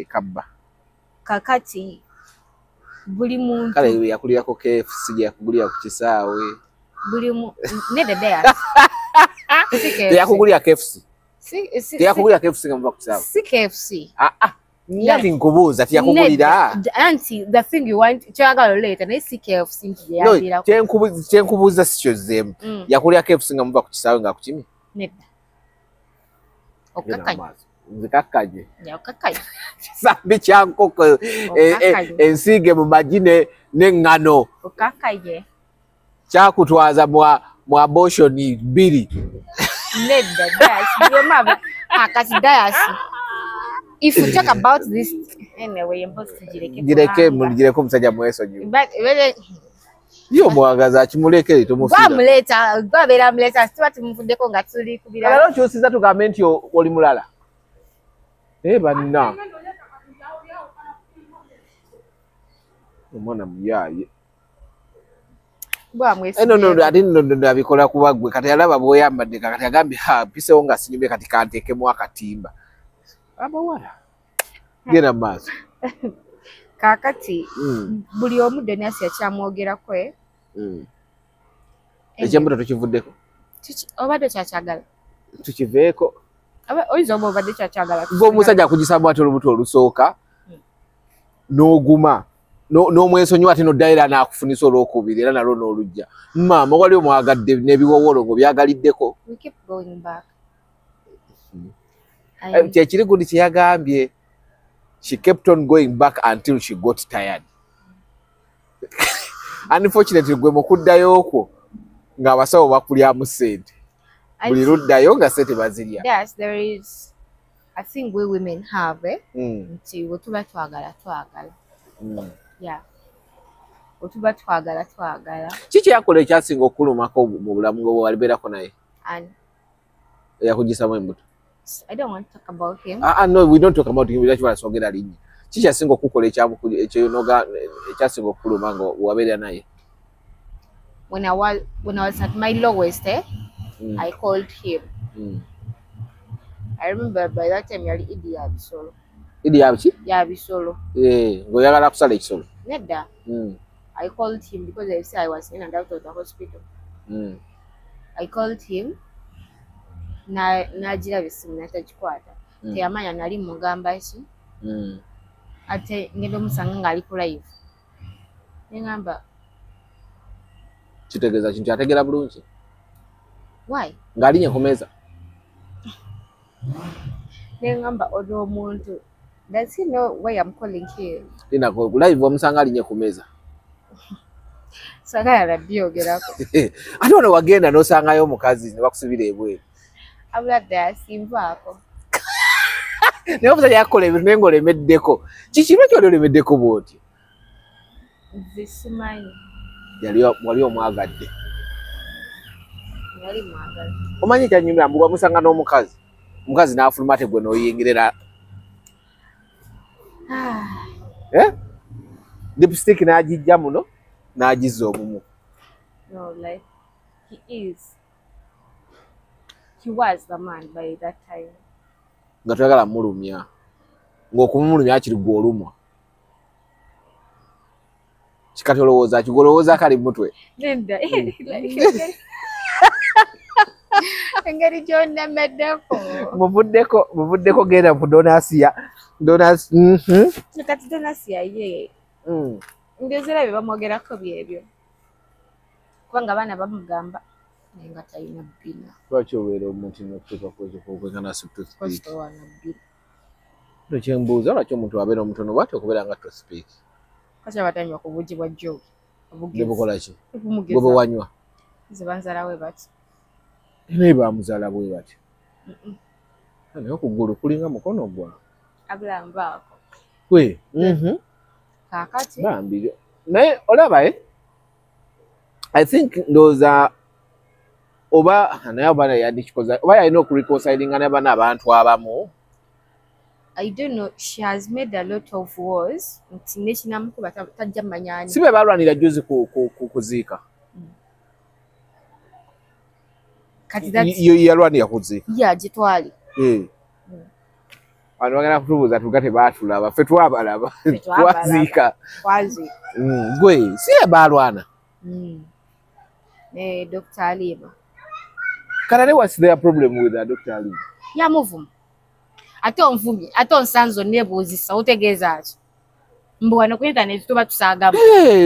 S2: ekabba.
S1: Kakati buli muntu.
S2: Kale yakulirako KFC yakugulira ku kisaawe.
S1: Buli mu nedda Dayas.
S2: Teyakugulira KFC. Teyakugulira KFC nga muva ku kisaawe.
S1: Si KFC.
S2: Nati nkubuuza teyakugulira.
S1: Anti the thing you want kyagala oleeta naye si KFC nti yeyambirako.
S2: Kyenkubuuza si kyozzeemu. Yakulira KFC nga muva ku kisaawe nga akukimye?
S1: Nedda. Okkakkanye.
S2: Nzikakkanye.
S1: Okkakkanye.
S2: Kisambi kya nkoko ensiige mu magi n'eŋŋano.
S1: Okkakkanye.
S2: Kyakutwaza mu abortion bbiri.
S1: Nedda Dayas. Kati Dayas. If you talk about this anyway, emboozi
S2: tugireke. Gireke omusajja mwesonyiwe. Ye omwagaza akimuleke tomufiira.
S1: Gwamuleeta, gwabeera amuleeta, tuba tumuvuddeko nga tuli ku birala.
S2: Kale okyusiza tugambe nti oli mulala. Banna. Omwana muyaaye. No, ate nno abikola kuba ggwe kati alaba bw'oyambadde kati agambye ha mpisewo nga sinyumye kati kanteekemu akatimba. Abawala. Genda mu maaso.
S1: Kaakati buli omu Donias yakyamwogerako.
S2: Ekyembuto tukivuddeko.
S1: Obadde kyakyagala.
S2: Tukiveeko.
S1: Oyinza oba obadde kyakyagala.
S2: Ng'omusajja akugisaamu ate olubuto olusooka n'oguma n'omwesonyiwa ate n'oddayo era n'akufunisa olwokubiri era nalwo n'olujja. Maama wali omwagadde n'ebiwowolo ng'obyagaliddeko.
S1: We keep going back.
S2: Kyekiri gundi kye yagambye. She kept on going back until she got tired. Unfortunately, gwe mu kuddayo okwo ng'abasawo bakulyamu ssente. Buli luddayo nga ssente bazirya.
S1: Yes, there is a thing we women have, nti bwe tuba twagala twagala. Yeah. Bwe tuba twagala twagala.
S2: Kiki yakola ekyasinga okulumako mu bulamu bwe walibeerako naye?
S1: Ani?
S2: Eyakugisamu embuto.
S1: I don't want to talk about him.
S2: No, we don't talk about him. Lwaki balasogera linnya. Kiki kyasinga okukola ekyasinga okukuluma nga wabeera naye?
S1: When I was at my lowest, I called him. I remember by that time yali Idi ya bisolo.
S2: Idi ya biki?
S1: Ya bisolo.
S2: Ng'oyagala kusala ekisolo.
S1: Nedda. I called him because I said I was in and out of the hospital. I called him. N'agiraba essimu n'atagikwata. Teyamanya nali mugamba ki. Ate ngenda omusanga ng'ali ku live. Ne ngamba
S2: kitegeeza kintu ategeera bulungi.
S1: Why?
S2: Ng'alinye ku mmeeza.
S1: Ne ngamba ono omuntu. Does he know why I'm calling him?
S2: Lina ku live omusanga alinye ku mmeeza.
S1: Sagala byogerako.
S2: Ate wano wagenda n'osangayo omukazi ne bakusibira ebweru.
S1: Abula sinvaako.
S2: Naye omusajja yakola ebintu naye ng'olemeddeko. Kiki lwaki wali olemeddeko bw'otyo?
S1: Nze simanyi.
S2: Wali omwagadde.
S1: Yali mwagala.
S2: Omanyi kyanyumira mbu wamusanga n'omukazi Omukazi n'afuluma ate gwe n'oyingirira. Eh? Lipstick n'agijja muno n'agizza omumu.
S1: No, like he was the man by that time.
S2: Nga toyagala mulumya. Ng'okumulumya kiri gwe olumwa. Kikati olowooza ki? Gw'olowooza kali mutwe.
S1: Nedda. Engeri gy'onnemeddeko.
S2: Muvuddeko genda ku Donasia. Donas.
S1: Kati Donasia ye. Ndowooza bye bamwogerako byebyo. Kubanga abaana bamugamba naye nga talina bbina.
S2: Lwaki obeera omuntu n'okutuuka ku ekyo okwenkana toothpick?
S1: Towana bbina.
S2: Kyembuuza lwaki omuntu abeera omutono bw'atyo okubeera nga toothpick?
S1: Lwaki abatanywa ku bugi bwa Joe?
S2: Ne bukola ki? Gwe bwe wanywa?
S1: Nze banzaala bwe bati.
S2: Naye bamuzaala bwe bati. Naye okugulu kulinga mukono gwa.
S1: Abula nvaako.
S2: Gwe.
S1: Kaakati.
S2: Bambi. Naye olaba I think ndowooza oba naye oba yandikikoze oba yalina okureconcilinga ne bano abantu abamu.
S1: I don't know, she has made a lot of wars. Nti nekinamukuba tajja mmanya ani.
S2: Si be balwanira jjuzi kuziika.
S1: Kati that's
S2: yalwanira kuziika.
S1: Yeah, gitwale.
S2: Abantu bagenda kutubuuza tuga tebaatulaba, ffe twabalaba. Twaziika.
S1: Twaziika.
S2: Gwe si ye balwana.
S1: Ne Dr. Alima.
S2: Kanale, what's their problem with Dr. Alima?
S1: Yamuvuma. Ate onvumye, ate onsanze onneebuuzisa, otegeeza ki? Mbu wano ku internet tuba tusaagamu.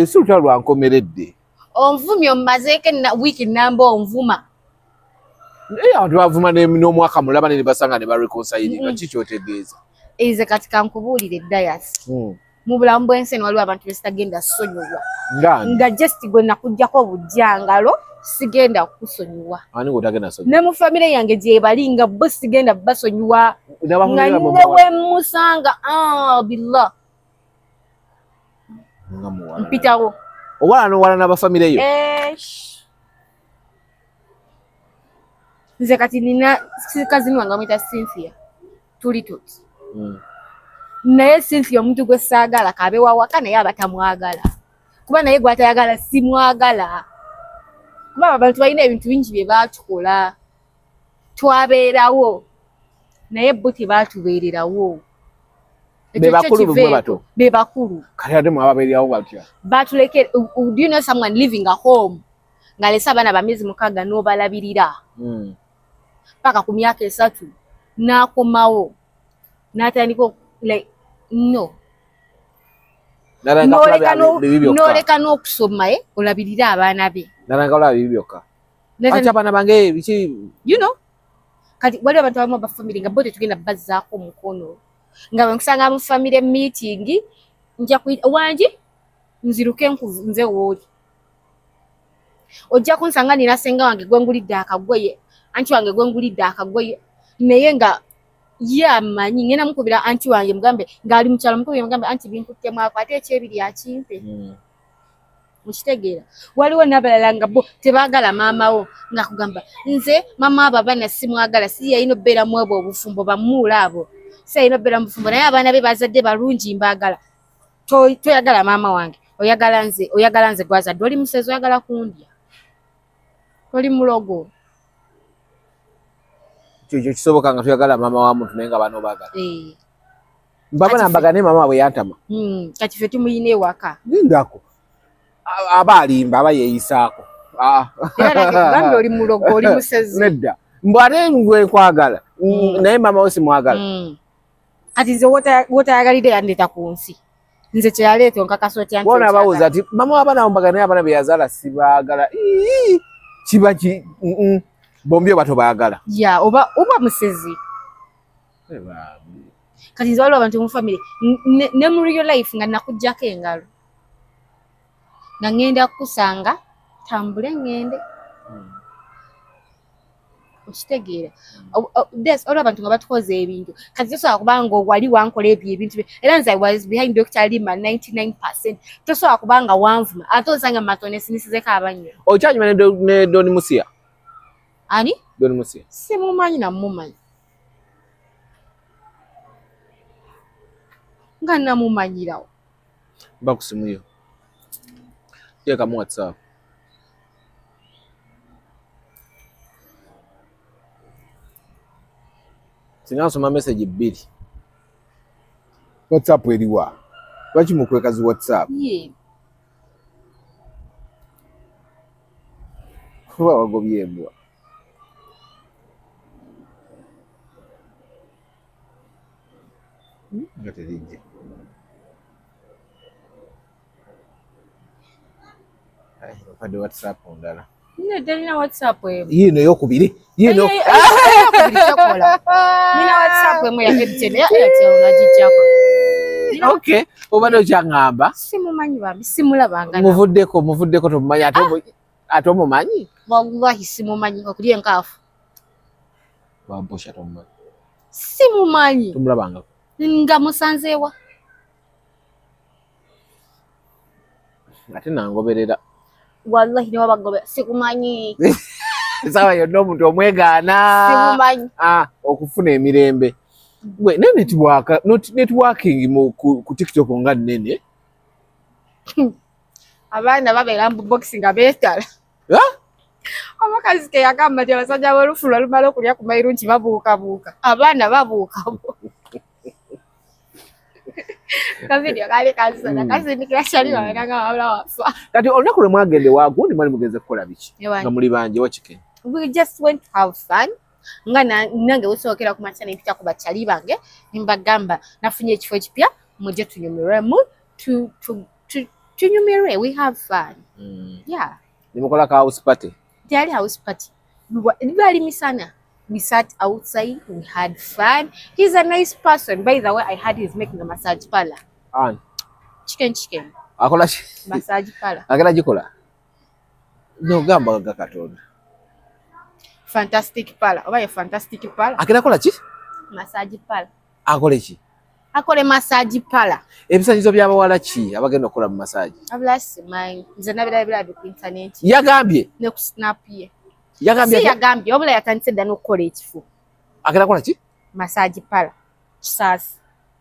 S2: Si lutalo lwa nkomeredde.
S1: Onvumye ommazeeko wiiki nnamba onvuma.
S2: Abantu bavuma n'omwaka mulaba ne basanga ne bareconcilinga, ki ky'otegeeza?
S1: Nze kati kankubuulire Dayasi. Mu bulamu bw'ensi eno waliwo abantu be sitagenda ssonyiwa. Nga just gwe nakuggyako obujjangalo sigenda kukusonyiwa.
S2: Ani gw'otagenda sonyiwa?
S1: Ne mu famire yange gye bali nga bo sigenda basonyiwa. Nga ne we musanga, billah. Mpitawo.
S2: Owala n'owala n'abafamire yo?
S1: Nze kati nina kazini wange bamuyita Cynthia. Tuli tuti. Naye Cynthia omuntu gwe saagala kabe wawaka naye aba tamwagala. Kuba naye gw'atayagala simwagala. Kuba abantu balina ebintu bingi bye baatukola. Twabeerawo. Naye bo tebaatubeererawo.
S2: Be bakulu bwe bato?
S1: Be bakulu.
S2: Kale ate mwababeererawo batya?
S1: Batuleke, do you know someone living a home? Ng'alese abaana ba myezi 6 n'obalabirira. Paka ku myaka 3 n'akomawo. N'atandika like no. N'oleka n'okusoma olabirira abaana be.
S2: N'alanga olaba bibi byokka. Ate abaana bange biki?
S1: You know? Kati waliwo abantu abamu abafamire nga bo tetugenda bazzaako mukono. Nga bwe nkusanga mu famire meeting nja kuyita wangi nziruke nze wooli. Ojja kunsanga nina ssenga wange gwe ngulidde akagoye, anti wange gwe ngulidde akagoye, naye nga ye amanyi ngenda mukubira anti wange mugambe ng'ali mu kyalo mukubira mugambe anti binkuttemu ako ate ekyebiri akimpe. Mukitegeera. Waliwo n'abalala nga bo tebaagala maama wo ng'akugamba nze maama abo abaana simwagala si yalina obbeera mu obwo obufumbo bamuula abo si yalina obbeera mu bufumbo naye abaana be bazadde balungi mbaagala. Toyagala maama wange oyagala nze oyagala nze gwazadde oli musezi oyagala kundya oli mulogo.
S2: Ekyo kisoboka nga toyagala maama wa muntu naye nga bano baagala. Mbaba nambaga naye maama bwe yantama.
S1: Kati ffe tumuyina ewaka.
S2: Lindako. Aba alimba aba yeeyisaako.
S1: Era oli mulogo oli musezi.
S2: Nedda. Mbu ate gwe nkwagala naye maama wo simwagala.
S1: Kati nze w'otayagalidde yandeeta ku nsi. Nze kye yaleeta onkakasa otya nti
S2: Bona bawuza ati maama w'abaana mbaga naye abaana be yazaala sibaagala. Kiba ki bombi oba tobaagala.
S1: Ya oba musezi. Kati nze waliwo abantu mu famire ne mu real life nga nakuggyako engalo. Nga ngenda kukusanga tambule ngende. Okitegeera. Waliwo abantu nga batukoze ebintu. Kati tosobola kubanga wali wankola ebyo ebintu. Era nze I was behind Dr. Alima 99%. Tosobola kubanga wanvuma. Ate osanga matone sinisizeko abannyo.
S2: Okyanyuma ne Don Musia?
S1: Ani?
S2: Don Musia.
S1: Simumanyi na mumanyi. Nga namumanyirawo.
S2: Mba ku simu yo. Teekamu WhatsApp. Singa nsoma message 2. WhatsApp eriwa? Lwaki mukweka zi WhatsApp?
S1: Ye.
S2: Kuba wagobye embwa. Nga terijja. Ai, opadde WhatsApp ndala.
S1: Nedda WhatsApp emu.
S2: Yiino eyokubiri. Yiino.
S1: Nina WhatsApp emu ya Airtel. Ya Airtel nagijjako.
S2: Okay, obadde okyaŋŋamba.
S1: Simumanyi bambi, simulabanga.
S2: Muvuddeko tomumanyi ate omumanyi?
S1: Wallahi simumanyi okulya enkaafu.
S2: Wamposha tomumanyi.
S1: Simumanyi.
S2: Tomulabangako.
S1: Nga musanzeewa.
S2: Ate nangoberera.
S1: Wallahi ne wabagobera sikumanyi.
S2: Essaawa yonna omuntu omwegaana.
S1: Simumanyi.
S2: Okufuna emirembe. Gwe ne networking ku TikTok nga nnene.
S1: Abaana babeera mu box nga beetala. Omukazi ke yagamba nti abasajja b'olufu lwalumala okulya ku mayirungi babuukabuuka. Abaana babuukabuuka. Kavidiyo kaali kansana kasindikira kyali wabera nga wabula wafa.
S2: Kati olunaku lwe mwagenda ewa gundi mwali mugenze kukola biki? Nga muli bangi wa Chicken.
S1: We just went to have fun. Nga nange wesookera ku makya ne mpita ku bakyali bange ne mbagamba nafunye ekifo ekipya mujje tunyumirwemu tunyumirwe, we have fun. Yeah.
S2: Ne mukola ka house party?
S1: Teyali house party. Lwali misana. We sat outside, we had fun. He's a nice person. By the way, I heard he's making a massage parlor.
S2: Ani?
S1: Chicken.
S2: Akola ki?
S1: Massage parlor.
S2: Agenda gikola? N'ogamba ga Katonda.
S1: Fantastic parlor. Oba ye fantastic parlor.
S2: Agenda kola ki?
S1: Massage parlor.
S2: Akole ki?
S1: Akole massage parlor.
S2: Ebisanyizo by'abawala ki abagenda okukola mu massage?
S1: Abula simanyi. Nze nabirabira ku internet.
S2: Yagambye?
S1: Ne ku snap ye.
S2: Yagambye?
S1: Si yagambye, wabula yatandise dda n'okukola ekifo.
S2: Agenda kukola ki?
S1: Massage parlor. Kisaasi.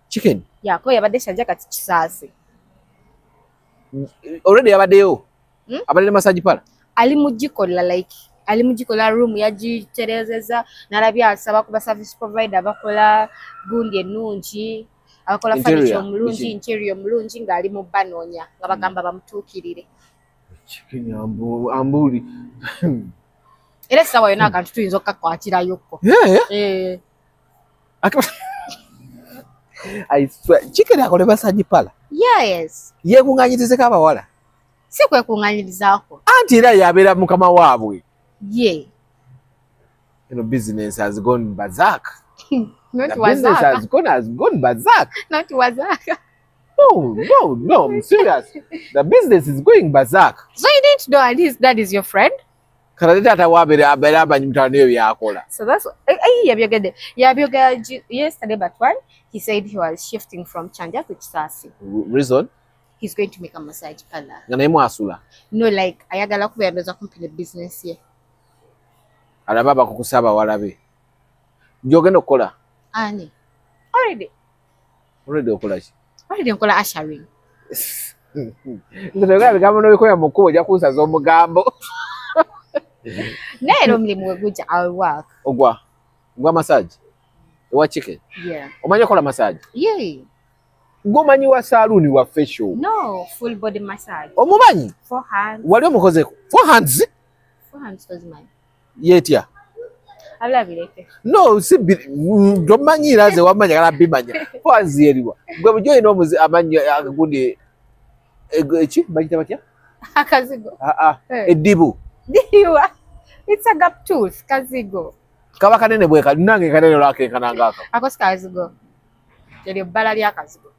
S2: Chicken?
S1: Yeah, kuba yabadde Kyanja kati Kisaasi.
S2: Already yabaddeyo? Abadde ne massage parlor?
S1: Ali mu gikola like ali mu gikola room yagiterezeza n'alabye asaba kuba service provider abakola gundi ennungi, abakola furniture omulungi, interior omulungi ng'ali mu banoonya nga bagamba bamutuukirire.
S2: Chicken ambuli.
S1: Era essaawa yonna akantu tuyinza okukakwatirayo-ko.
S2: I swear, Chicken akole massage parlor?
S1: Yes.
S2: Yeekuŋŋaanyirizeko abawala?
S1: Si kwekuŋŋaanyirizaako.
S2: Anti era yabeera mukama waabwe.
S1: Yeah.
S2: You know, business has gone berserk.
S1: Not
S2: The business
S1: wazaka.
S2: has gone berserk.
S1: Not wazaka.
S2: No, I'm serious. The business is going berserk.
S1: So you didn't know at least that is your friend?
S2: Kati taata wabeera abeera amanyi mutano eyo byakola.
S1: So that's yabyogedde yesterday, but one, he said he was shifting from Chanja to Kisasi.
S2: Reason?
S1: He's going to make a massage parlor.
S2: Nga naye mwasula?
S1: No, like ayagala kubeera ndowooza kumpi ne business ye.
S2: Alaba abakukusa abawala be. Gy'ogenda okukola?
S1: Ani? Already.
S2: Already okola ki?
S1: Already nkola ushering.
S2: Nze toyogera bigambo n'obikoya mu kkubo ojja kunsaza omugambo.
S1: Naye era omulimu we gujja, I'll work.
S2: Ogwa? Ogwa massage? Owa Chicken?
S1: Yeah.
S2: Omanyi okola massage?
S1: Yeah.
S2: Gw'omanyi wa saloon wa facial?
S1: No, full body massage.
S2: Omumanyi?
S1: 4 hands.
S2: Wali omukozeko? 4 hands?
S1: 4 hands tozimanyi.
S2: Yeetya?
S1: Abula bireke.
S2: No, si tomanyi era nze wamanya kala bimanya. 4 hands yeriwa. Gwe bulijjo olina omuzi amanyi agagundi eki bagiyita batya?
S1: Akazigo.
S2: Eddibu.
S1: Diwa. It's a gap tooth, kazigo.
S2: Kaba kanene bwe kali nange kanene olwakenkana ng'ako.
S1: Ako si kazigo. Eryo bbala lya kazigo.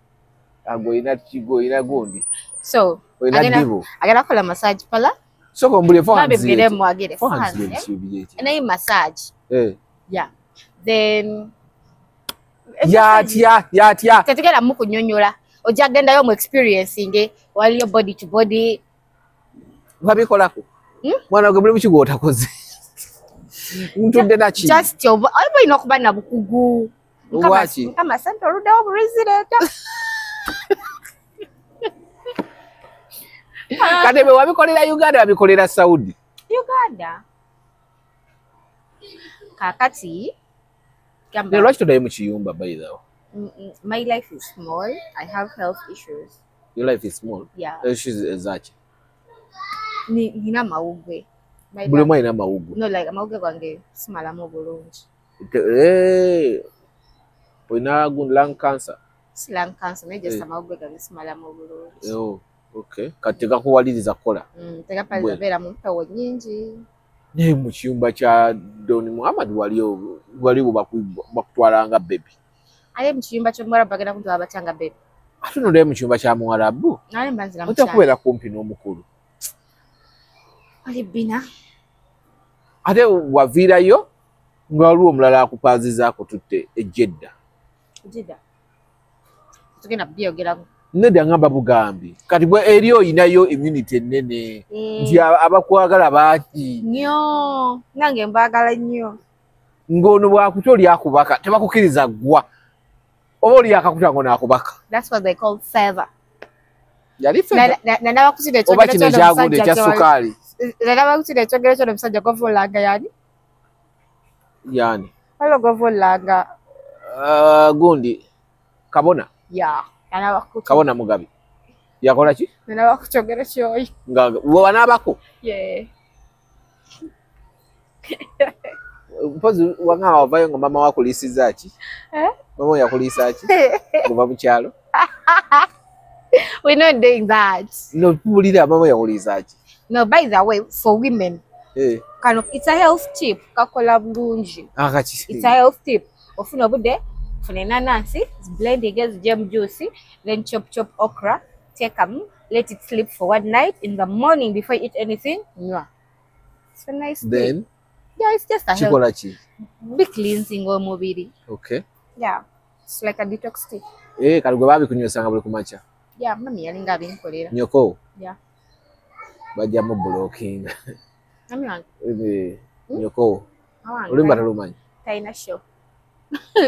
S2: Ago olina kigo olina gundi.
S1: So,
S2: olina ddibu.
S1: Agenda kukola massage parlor.
S2: Sooka ombulire 4 hands.
S1: Bambi mwagire
S2: 4 hands.
S1: Naye massage. Yeah. Then
S2: yatya.
S1: Tetugenda mu kunnyonnyola. Ojja kugendayo mu experiencing waliyo body to body.
S2: Babikolako. Mwana gwe mulimu ki gw'otakoze? Ntudde naki?
S1: Just oba olina okuba na bukugu.
S2: Lwaki?
S1: Mukama sente oluddawo bulizireeta.
S2: Kati bwe wabikolera Uganda, wabikolera Saudi?
S1: Uganda. Kakati
S2: gamba, lwaki toddayo mu kiyumba, by the way?
S1: My life is small. I have health issues.
S2: Your life is small?
S1: Yeah.
S2: Issues ezaki?
S1: Nina amawuggwe.
S2: Buli omu alina amawuggwe.
S1: No, like amawuggwe gange simalamu bulungi.
S2: Olina lung cancer?
S1: Si lung cancer, naye just amawuggwe gange simalamu bulungi.
S2: Oh, okay. Kati tegakuwaliriza kukola?
S1: Tegapaliriza, beera mu mpewo nnyingi.
S2: Naye mu kiyumba kya Don Muhammad waliwo bakutwalanga baby.
S1: Ate mu kiyumba ky'omuwarabu bagenda kuntwala batanga baby.
S2: Ate noddayo mu kiyumba kya muwarabu?
S1: Nale mba nzira mu
S2: Ojja
S1: kyalo.
S2: kubeera kumpi n'omukulu.
S1: Wali bbina.
S2: Ate waviirayo nga waliwo omulala akupaaziza akututte e Jeddah.
S1: Jeddah. Tugenda byogerako.
S2: Nedda, ngamba bugambi. Kati bwe eri oyinayo immunity ennene nti abakwagala bangi.
S1: Nnyo. Nange mbaagala nnyo.
S2: Ng'ono bw'akuta oli akubaka, tebakukkiriza ggwa. Oba oli akakuta ng'ono akubaka.
S1: That's what they call favor.
S2: Yali favor.
S1: Nalaba ku kino
S2: Oba
S1: ekyogero
S2: kino
S1: ky'ono
S2: ekyagundi
S1: omusajja
S2: ekya sukaali.
S1: Nalaba ku kino ekyogero ky'ono omusajja govulanga yani.
S2: Yani.
S1: Waliwo govulanga.
S2: Gundi Kabona.
S1: Yeah.
S2: Kabona Mugabi. Yakola ki?
S1: Nalaba ku kyogero ky'oyo.
S2: Nga wanaabako?
S1: Yeah.
S2: Mpozi wangamba wavayo nga mama wakuliisizza ki?
S1: Eh?
S2: Mama yakuliisa ki? Kuva mu kyalo?
S1: We're not doing that.
S2: No, tuwulira mama yakuliisa ki?
S1: No, by the way, for women, kano, it's a health tip. Kakola bulungi.
S2: Akaki?
S1: It's a health tip. Ofuna obudde, funa enanansi, blending zijjemu juice, then chop chop okra, take them, let it sleep for one night. In the morning before you eat anything, nywa. It's a nice thing.
S2: Then
S1: Yeah, it's just a health.
S2: Kikola ki?
S1: Be cleansing omubiri.
S2: Okay.
S1: Yeah. It's like a detox tea.
S2: Kati gwe baabikunywesanga buli kumakya.
S1: Yeah, mami yalinga abinkolera.
S2: Nyoko?
S1: Yeah.
S2: Bajjamu blocking.
S1: Mami wange.
S2: Nyoko.
S1: Awange.
S2: Oluyimba tolumanyi?
S1: Talina show.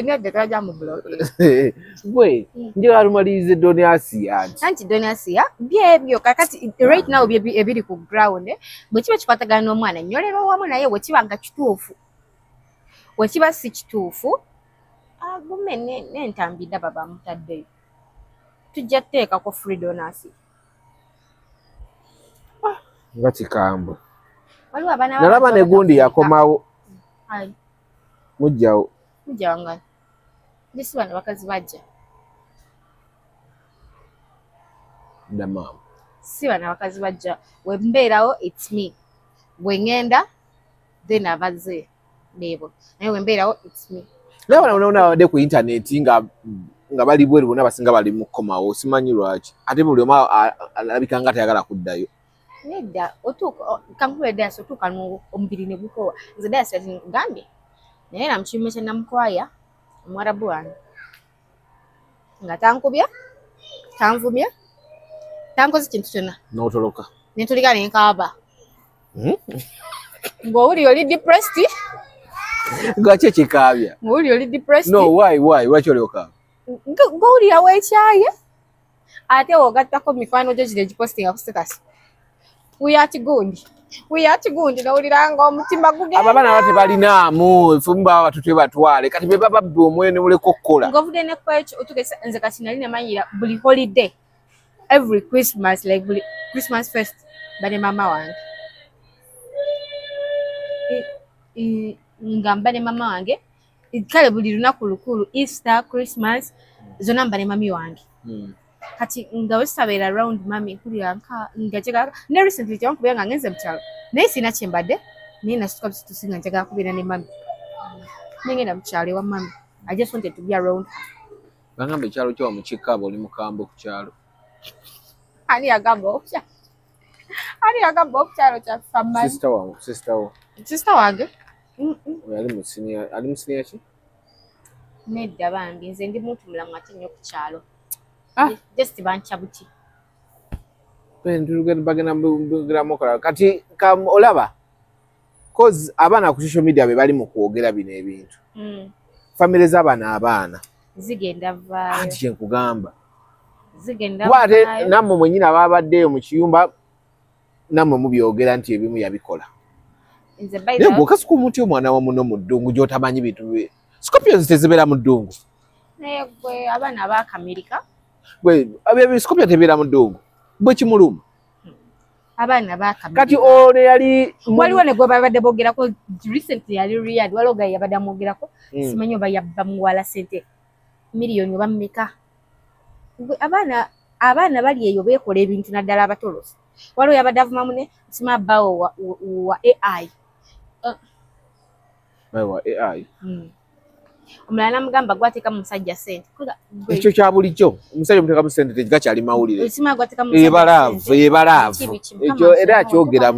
S1: Nedda, tojja mu blocking.
S2: Gwe njagala lumalirize Don Asiya anti.
S1: Anti Don Asiya byebyo kakati right now bye ebiri ku ground, bwe kiba kikwatagana n'omwana nnyolera wamu, naye bwe kiba nga kituufu, bwe kiba si kituufu, agume n'entambi ndaba bamutaddeyo. Tujja kuteekako free Don Asiya.
S2: Nga kikambwe.
S1: Waliwo abaana
S2: Nalaba ne gundi yakomawo.
S1: Ayi.
S2: Mujjawo.
S1: Mujja wange. Ndisi bano bakazi bajja.
S2: Dda maama.
S1: Si bano abakazi bajja. We mbeerawo it's me. Bwe ŋŋenda then abazze beebo. Naye we mbeerawo it's me.
S2: Naye bano bonna babadde ku intaneti nga bali bweru, bonna basinga bali mu kukomawo, simanyi lwaki. Ate buli omu alabika nga tayagala kuddayo.
S1: Nedda, otuuka kankubire dayasi, otuuka omubiri ne gukoowa. Nze dayasi ati nkugambye. Naye na mu kiyumba kya Namukwaya, omuwarabu wange nga tankubya, tanvumya, tankoze kintu kyonna.
S2: N'otoloka.
S1: Ne ntulika ne nkaaba. Ng'owulira oli depressed.
S2: Lwaki ekikaabya?
S1: Ng'owulira oli depressed.
S2: No, why, lwaki oli okaaba?
S1: Ng'owulira weekyaye. Ate w'ogattako mikwano gyo gino egipostinga ku status. We are kigundi. We are kigundi, n'owulira ng'omutima gugenda.
S2: Abo abaana aba tebalinaamu, ffe baba batutwe batwale. Kati be baba babba omwene muleke okukola.
S1: Ng'ovudde ne ku ekyo otuuka nze kati nali namanyira buli holiday, every Christmas, like buli Christmas first, mba ne maama wange. Nga mba ne maama wange, kale buli lunaku lukulu, Easter, Christmas, zonna mba ne mami wange. Kati nga bwe sitabeera around mami, mpulira nga njagala, ne recently tebankubira nga ngenze mu kyalo, naye sirina kye mbadde, naye nasituka busitusi nga njagala kubeera ne mami. Nengenda mu kyalo ewa mami. I just wanted to be around her.
S2: Bagamba ekyalo kyo mukikaaba oli mukambwe ku kyalo.
S1: Ani yagamba okukyalo? Ani yagamba okukyalo kyaffe amanyi?
S2: Sister wange, sister wo.
S1: Sister wange?
S2: Ali mu senior, ali mu senior ki?
S1: Nedda bambi, nze ndi muntu mulamu ate nnyo ku kyalo. Just bankya buti.
S2: Bagenda bagenda kati olaba cause abaana ku social media be bali mu kwogera bino ebintu. Family z'abaana abaana
S1: zigenda vaayo.
S2: Anti kye nkugamba.
S1: Zigenda
S2: Kuba ate
S1: vaayo.
S2: nammwe mwennyini ababaddeyo mu kiyumba Namwe mubyogera nti ebimu yabikola. Naye bw'okasuka omuntu omwana wa muno mu ddungu gy'otamanyi bintu bye. Scorpions tezibeera mu ddungu.
S1: Naye gwe abaana abakamirika.
S2: Gwe Scorpion tebeera mu ddungu. Bwe kimuluma.
S1: Abaana bakamirika.
S2: Kati ono yali
S1: waliwo ne gwe babadde boogerako recently yali Riyadh, waliwo ga yabadde amwogerako. Simanyi oba yabba muwala ssente miliyoni oba mmeka. Gwe abaana bali eyo beekola ebintu naddala abatolosi. Waliwo yabadde avuma mune sima bawo wa AI.
S2: Wa AI.
S1: Omulala n'amugamba gwateekamu musajja ssente.
S2: Ekyo kya bulijjo omusajja omuteekamu ssente tegakyali mawulire.
S1: Sima gwateekamu musajja
S2: Ebalaavu. Ekyo era akyogera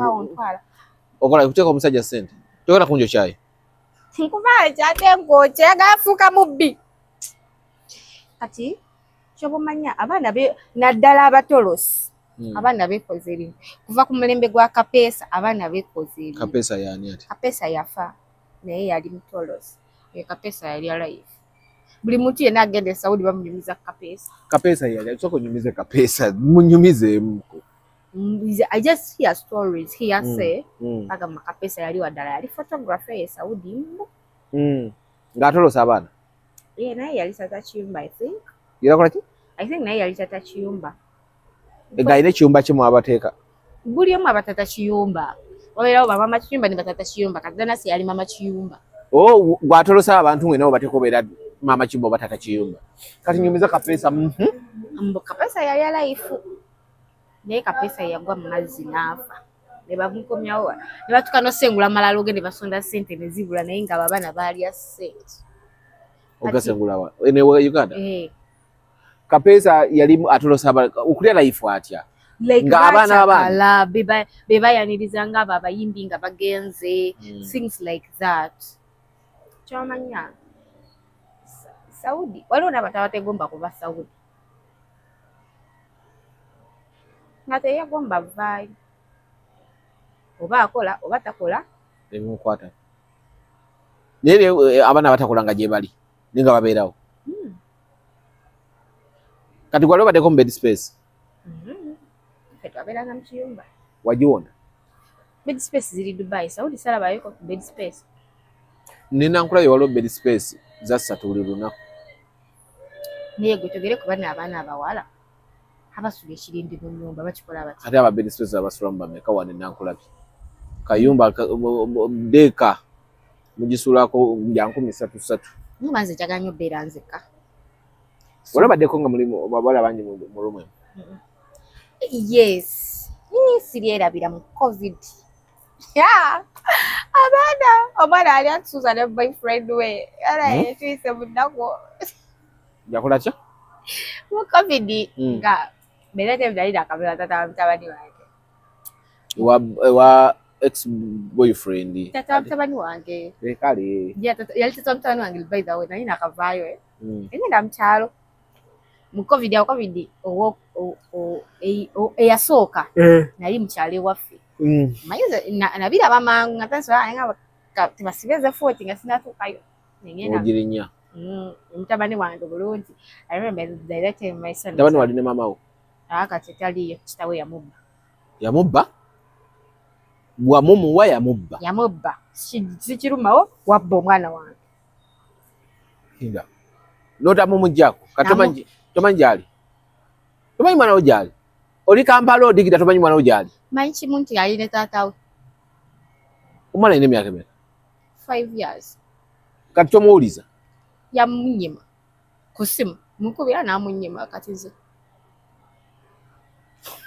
S2: okola kuteeka omusajja ssente. Toyagala kunjo kyayi.
S1: Nkubanja ate ng'okye ayagala afuuka mubbi. Kati ky'obumanya abaana naddala abatolosi. Abaana beekoze ebintu. Kuva ku mulembe gwa Kapeesa abaana beekoze ebintu.
S2: Kapeesa y'ani ate?
S1: Kapeesa yafa naye yali mutolosi. Kapeesa yali alive. Buli muntu yenna agenda e Saudi bamunyumiza Kapeesa.
S2: Kapeesa yali sooka onyumize Kapeesa, munyumizeemuko.
S1: I just hear stories, hearsay. Bagamba Kapeesa yali waddala yali photographer e Saudi.
S2: Ng'atolosa abaana?
S1: Yeah, naye yali tata kiyumba I think.
S2: Yali ki?
S1: I think naye yali tata kiyumba.
S2: Ng'alina ekiyumba kimu abateeka.
S1: Buli omu aba tata kiyumba. Wabeerawo bamama kiyumba ne batata kiyumba. Kati Danasi yali mama kiyumba.
S2: Oh, gwatolosa abantu ng'ena obateeka obeera mama kiyumba oba tata kiyumba. Kati nyumiza Kapeesa.
S1: Mbu Kapeesa yali alive. Naye Kapeesa yagwa mu mazzi n'afa. Ne bamukomyawo. Ne batuuka n'osengula amalalo ge ne basonda ssente ne zibula naye nga abaana baalya ssente.
S2: Ogasengula wa? Eno Uganda? Kapeesa yali atolosa okulya life atya?
S1: Nga abaana abaana be bayaniriza nga abo abayimbi nga bagenze, things like that. Kyomanya Saudi waliwo n'abantu abategomba kuva Saudi. Nga teyegomba vaayo. Oba akola oba takola.
S2: Ebimukwata. Naye abaana abatakola nga gye bali naye nga babeerawo. Kati gwali obaddeko mu bed space?
S1: Ffe twabeeranga mu kiyumba.
S2: Wagiwona?
S1: Bed space ziri Dubai. Saudi salabayoko ku bed space.
S2: Nina nkulabye waliwo bed space za ssatu buli lunaku.
S1: Naye gwe togere ku bano abaana abawala abasula ekirindi mu nnyumba bakikola batya?
S2: Ate aba bed space abasulamu bameka wano Nankulabye? Kayumba deeka mugisulako ya 3,300.
S1: Nkuba nze njagala nnyo obbeera nzekka.
S2: Wali obaddeko nga mulimu abawala bangi mu room emu?
S1: Yes. Siryerabira mu COVID. Abaana omwana yali atusuza ne boyfriend we. Era yetuyise mu nnaku.
S2: Yakola ki?
S1: Mu COVID nga mbeera nali nakabeera taata wa mutabani wange.
S2: Wa ex boyfriend.
S1: Taata wa mutabani wange.
S2: Kale.
S1: Yali taata wa mutabani wange by the way naye nakavaayo. Ngenda mu kyalo. Mu COVID awo COVID eyasooka nali mu kyalo ewaffe. Manyi nabiraba mangu nga tansobola nga tebasibeze footi nga sinnatuukayo.
S2: Ogirinnya.
S1: Mutabani wange bulungi. I remember the that time my son.
S2: Mutabani wali ne maama wo?
S1: Kati taliiyo kitaawe yamubba.
S2: Yamubba? Wamumuwa yamubba?
S1: Yamubba. Sikirumawo wabba omwana wange.
S2: Hinda. N'otamumuggyako? Kati tomanyi gy'ali? Tomanyi mwana wo gy'ali? Oli Kampala odigida tomanyi mwana wo gy'ali?
S1: Manyi kimu nti yali ne taata we.
S2: Omwana alina emyaka emeka?
S1: 5 years.
S2: Kati tomuwuliza?
S1: Yamunyima ku ssimu mukubira n'amunyima kati nze.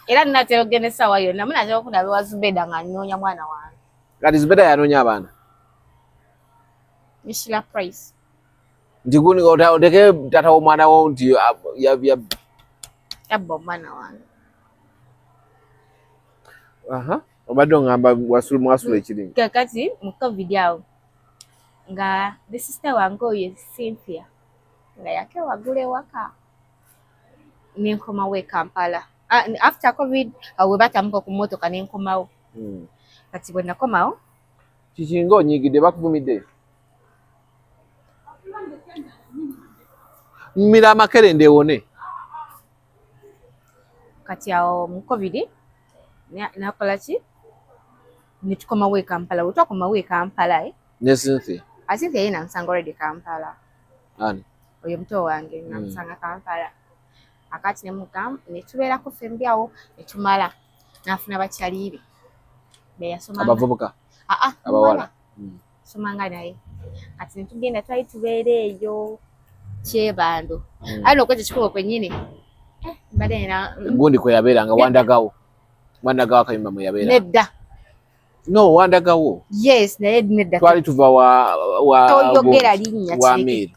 S1: Era nnatera okugenda essaawa yonna munatera okundaba ewa Zubeda nga nnoonya mwana wange.
S2: Kati Zubeda yanoonya abaana?
S1: Ne Sheila Price.
S2: Nti gundi oteke taata w'omwana wo nti
S1: yabba omwana wange.
S2: Obadde ongamba mwasula ekirimi.
S1: Kakati mu COVID awo nga the sister wange oyo Cynthia nga yakewagula ewaka nenkomawo e Kampala. After COVID awo we batamuka ku mmotoka nenkomawo. Kati bwe nakomawo
S2: Kiki ng'onyiigidde bakuvumidde? Mmira amakerenda ewone.
S1: Kati awo mu COVID Nakola ki? Ne tukomawo e Kampala. Bwe twakomawo e Kampala, eh?
S2: Ne Cynthia.
S1: Cynthia ye namusanga already Kampala.
S2: Ani?
S1: Oyo muto wange namusanga Kampala. Akati ne mugamba ne tubeerako ffembi awo ne tumala. N'afuna bakyali be. Be yasomanga.
S2: Abavubuka.
S1: Aa,
S2: abawala.
S1: Somanga naye. Kati ne tugenda twali tubeera eyo Kyebando. Aye n'okwekyo kikubo kwennyini. Mbadde nina
S2: Gundi kwe yabeeranga Wandagawo. Wandagawo akayumba mwe yabeeranga.
S1: Nedda.
S2: No, Wandagawo.
S1: Yes, naye nedda.
S2: Twali tuva wa
S1: toyogera linnya
S2: wa Amir.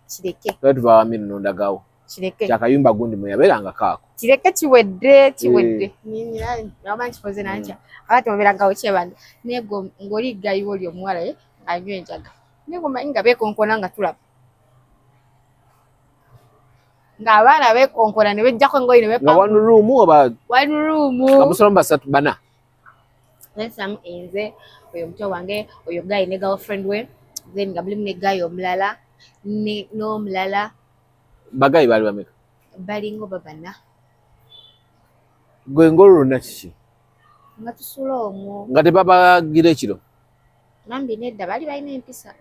S1: Kireke.
S2: Twali tuva wa Amir n'Ondagawo.
S1: Kireke.
S2: Kyakayumba gundi mwe yabeeranga kaako.
S1: Kireke kiwedde, kiwedde. Nina oba nkikoze nankya. Akati mubeerangawo Kyebando. Naye ng'oli gayiwo oli omuwala ye anywa enjaga. Naye ng'omanyi nga beekonkona nga tulaba. Ng'abaana beekonkona ne bejjako engoye ne
S2: Nga one room oba
S1: one room.
S2: Nga musulamu basatu bana.
S1: Nensulamu enze, oyo muto wange, oyo guy ne girlfriend we, then nga mulimu ne guy omulala, n'omulala.
S2: Bagayi baali bameka?
S1: Balinga oba bana.
S2: Gwe ng'olwo lwonna kiki?
S1: Nga tusula omwo.
S2: Nga tebabagira ekiro?
S1: Bambi nedda, baali balina empisa.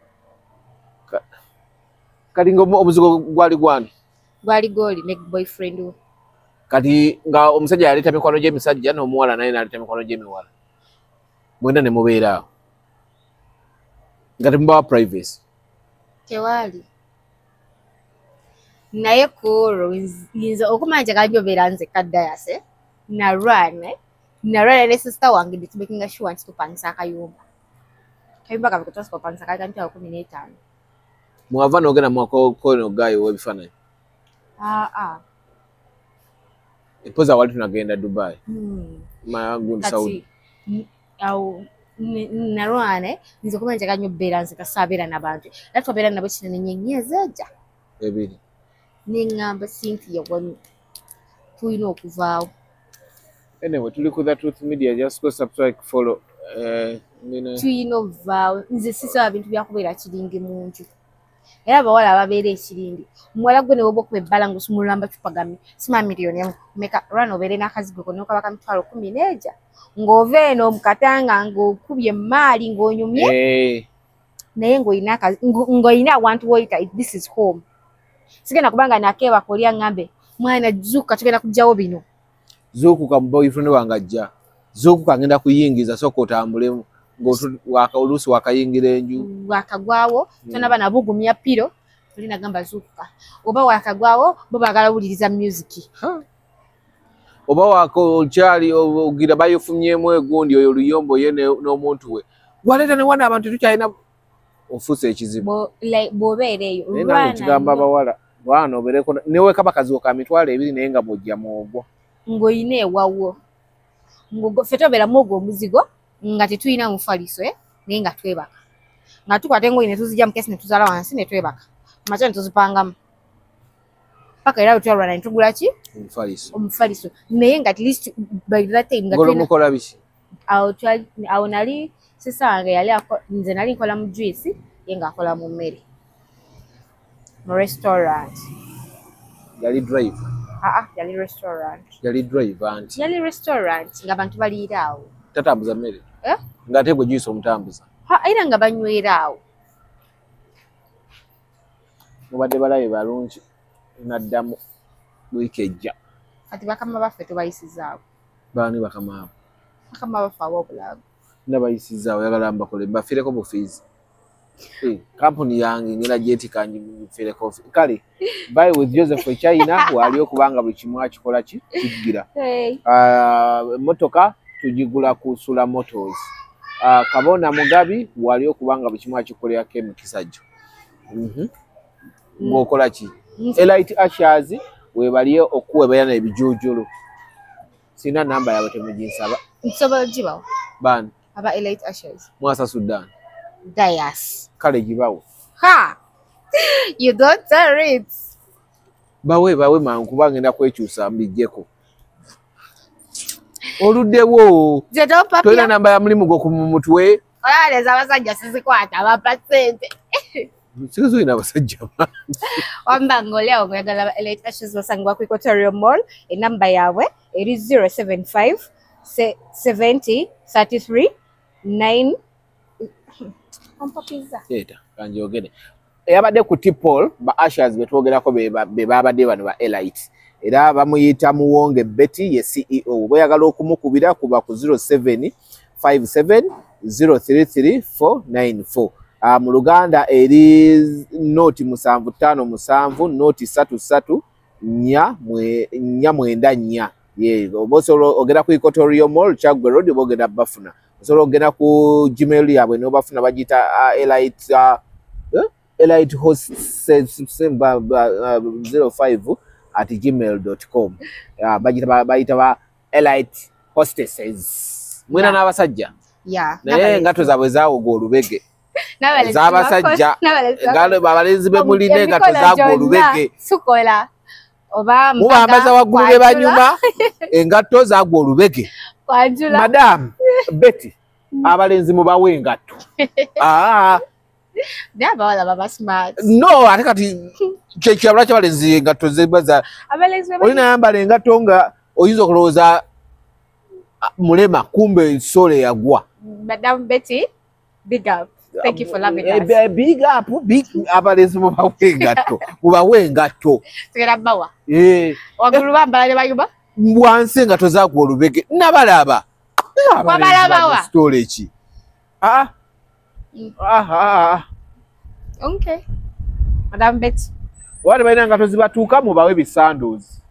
S2: Kati nga omuzigo gwali gwani?
S1: Gwali gooli ne boyfriend we.
S2: Kati nga omusajja yaleeta mikwano gy'emisajja n'omuwala naye n'aleeta mikwano gy'emiwala. Mwenda ne mubeera awo. Nga temubawa privacy.
S1: Tewaali. Naye ku olwo nze okumanya njagala nnyo obeera nzekka Dayas, nalwana ne sister wange ne tumakinga sure nti tupangisa akayumba. Akayumba kaffe ke twasooka okupangisa kaali ka mitwalo 15.
S2: Mwava n'ogenda mwakono guy ow'ebifaananyi?
S1: Aa.
S2: Mpozi awali tunagenda Dubai. Gundi Saudi.
S1: Awo nalwana nze okumanya njagala nnyo obeera nzekka saabeera n'abantu. Era twabeera nabo kinene nnyo emyezi ejja.
S2: Ebiri.
S1: Neŋŋamba Cynthia wano tulina okuvaawo.
S2: Anyway, tuli ku The Truth Media, just go subscribe, follow.
S1: Tulina okuvaawo. Nze sisaba bintu bya kubeera kiringi mu nju. Era abawala ababeera ekirindi. Omuwala gwe ne bw'oba okuba ebbala ng'osumulula amacupa sima miliyoni emu meka lwana obeere n'akazigo ko n'okaba ka mitwalo 14 ng'ova eno mu Katanga ng'okubye emaali ng'onyumye. Naye ng'olina awantu w'oyita this is home. Sigenda kubanga nakeebaka oli aŋŋambe mwana zuukuka tugenda kuggyawo bino.
S2: Zuukuka boyfriend wange ajja. Zuukuka ngenda kuyingiza sooka otambulemu oluusi wakayingira enju.
S1: Wakagwawo tonaba nabugumya piro oli nagamba zuukuka. Oba wakagwawo bo baagala wuliriza music.
S2: Oba okyali ogira bayofumyemu egundi oyo oluyombo ye n'omuntu we. Waleeta ne wana abantu tukyalina ofuuse ekizibu.
S1: Bw'obeera eyo.
S2: Naye nkigamba abawala lwana obeereko ne wekaba kazigo ka 20,000 naye nga bw'ojja mwogwa.
S1: Ng'olina ewawwo. Ffe tobeeramu ogwo omuzigo nga tetulina mufaliso naye nga twebaka. Nga tukwata engoye ne tuzijja mu keesi ne tuzaala wansi ne twebaka. Makya ne tuzipangamu. Paka era bwe twalwana ne tugula ki?
S2: Omufaliso.
S1: Omufaliso. Naye nga at least by that time nga
S2: tulina. Ng'olwo biki?
S1: Awo nali sister wange yali nze nali nkola mu juice ye ng'akola mu mmere. Mu restaurant.
S2: Yali driver?
S1: Aa, yali restaurant.
S2: Yali driver anti?
S1: Yali restaurant ng'abantu baliira awo.
S2: Tatambuza mmere? Ng'ate gwe juice omutambuza?
S1: Era nga banywera awo.
S2: Mubadde balabe balungi naddamu wiiki ejja.
S1: Kati bakama baffe tubayisizaawo.
S2: Baani bakama abo?
S1: Bakama baffe ab'obulago.
S2: Nabayisizaawo oyagala mbakole mbafiireko bufiizi. Kampuni yange ngenda gyetika nfiireko. Kale bye with Joseph e China wali okubanga buli kimu akikola ki kijgira. Emmotoka tugigula ku Sula Motors. Kabona Mugabi wali okubanga buli kimu akikolerako emikisa gyo. Ng'okola ki? Elite Ushers weebaliyo okuweebera n'ebijuujulu. Sina namba yaabwe temuginsaba.
S1: Nsobola gibawa.
S2: Baani?
S1: Aba Elite Ushers.
S2: Mwasasudde ani?
S1: Dayas.
S2: Kale gibawe.
S1: Ha! You don't tell it.
S2: Bawe mangu kuba ngenda kwekyusa mbiggyeko. Oluddewo. Tolina namba ya mulimu gwo ku mutwe.
S1: Olaba abasajja sizikwata bampa ssente.
S2: Sikizo ina abasajja bangi.
S1: Wamba ng'oli awo ng'oyagala Elite Ushers basangibwa ku Equatorial Mall, enamba yaabwe eri 075 70 33 9. Ompapiza.
S2: Teeta kanjogere. Eyabadde ku Tipol ba ushers betwogerako be babadde bano ba Elite. Era bamuyita Muwonge Betty ye CEO. Bweyagala okumukubira kuba ku 0757 033 494. Mu Luganda eri noti 757 noti 33 4 494. Ye oba osobola ogenda ku Equatorial Mall Kyaggwe Road oba ogenda bafuna. Osobola ogenda ku Gmail yaabwe n'obafuna, bagiyita Elite Elite Host 05 at gmail.com. Bayita ba Elite Hostesses. Mwena n'abasajja. Naye engatto zaabwe zaawuga olubege. Z'abasajja. Abalenzi be mulina engatto zaagwa olubege.
S1: Sukola. Oba
S2: mubambaza waggulu be banyuma, engatto zaagwa olubege. Madam Betty, abalenzi mubawe engatto.
S1: Naye abawala baba smart.
S2: No, ate kati kyekirabula ky'abalenzi engatto zebaza. Olina yambala engatto nga oyinza okulowooza mulema, kumbe ensolo yagwa.
S1: Madam Betty, big up. Thank you for loving us.
S2: Big up, big abalenzi mubawe engatto. Mubawe engatto.
S1: Tugenda bawa. Waggulu bambala ne bayuba?
S2: Wansi engatto zaagwa olubege. Nabalaba.
S1: Wabalabawa.
S2: Story ki?
S1: Okay. Madam Betty.
S2: Wali balina engatto zibatuuka mubawe bisanduzi.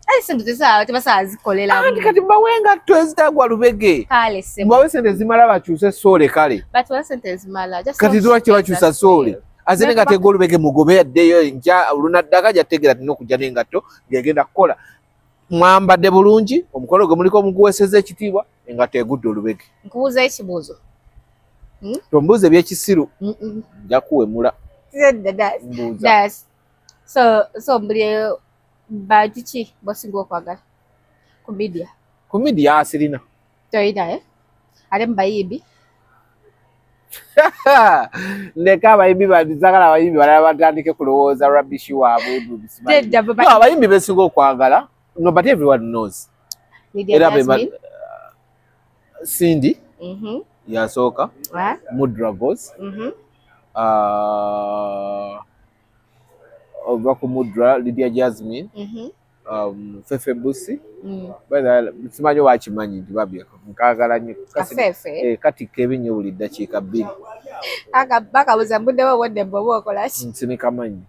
S1: Tebasazikolera.
S2: Kati mubawe engatto ezitagwa lubege. Mubawe sente zimala bakyuse soole kale. Kati lwaki bakyusa soole? Ate n'engatto egwa olubege mugobe addeyo enkya olunaddaka ajja tulina okujja n'engatto ng'egenda kukola. Mwambadde bulungi, omukolo gwe muliko muguweesezza ekitiibwa, engatto egudde olubege.
S1: Nkubuuza ekibuuzo.
S2: Tombuuza ebyekisiru. Nja kuwemula.
S1: So mbuli bantu ki bosinga okwagala ku media?
S2: Ku media sirina.
S1: Toyina, eh? Ate mu bayimbi?
S2: Ndeka abayimbi banzagala abayimbi balala batandike kulowooza rubbish waabwe. No, abayimbi besinga okwagala. No, but everyone knows.
S1: Lydia Jazmine.
S2: Cindy. Yasooka. Mudra Goes. Ova ku Mudra, Lydia Jazmine. Fefe Busi. Simanyi wakimanyi nti babya nkaagala nnyo. Katikka ebinnyo buli ddakiika 2.
S1: Bakabuza mbudde bo obwedde bw'oba okola ki?
S2: Nsinikamanyi.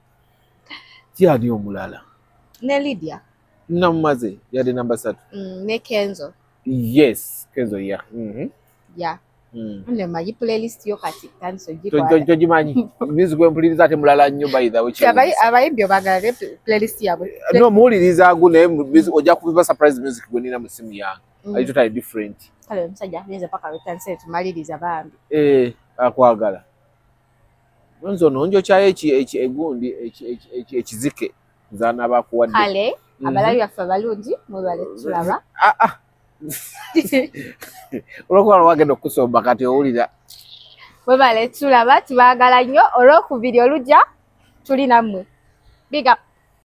S2: Ki ani omulala?
S1: Ne Lydia.
S2: Namumaze yali namba 3.
S1: Ne Kenzo.
S2: Yes, Kenzo ya.
S1: Yeah. Nne playlist yo kati tandise ogitwala.
S2: Togimanyi. Music gwe mpuliriza ate mulala nnyo by the way.
S1: Abayimbi obagala playlist yaabwe.
S2: No, muwuliriza agu naye ojja kuba surprise music gwe nina mu simu yange. Ali totally different.
S1: Kale omusajja agenze paka lwetandise tumaliriza bambi.
S2: Akwagala. Nzo ono njokyayo egundi ekizike nze anaaba akuwadde.
S1: Kale abalabi baffe abalungi mwebale tulaba.
S2: Olwokuba wagenda okusomba kati owulira.
S1: Mwebale tulaba, tubaagala nnyo. Olwokubiri olujja tuli nammwe. Big up.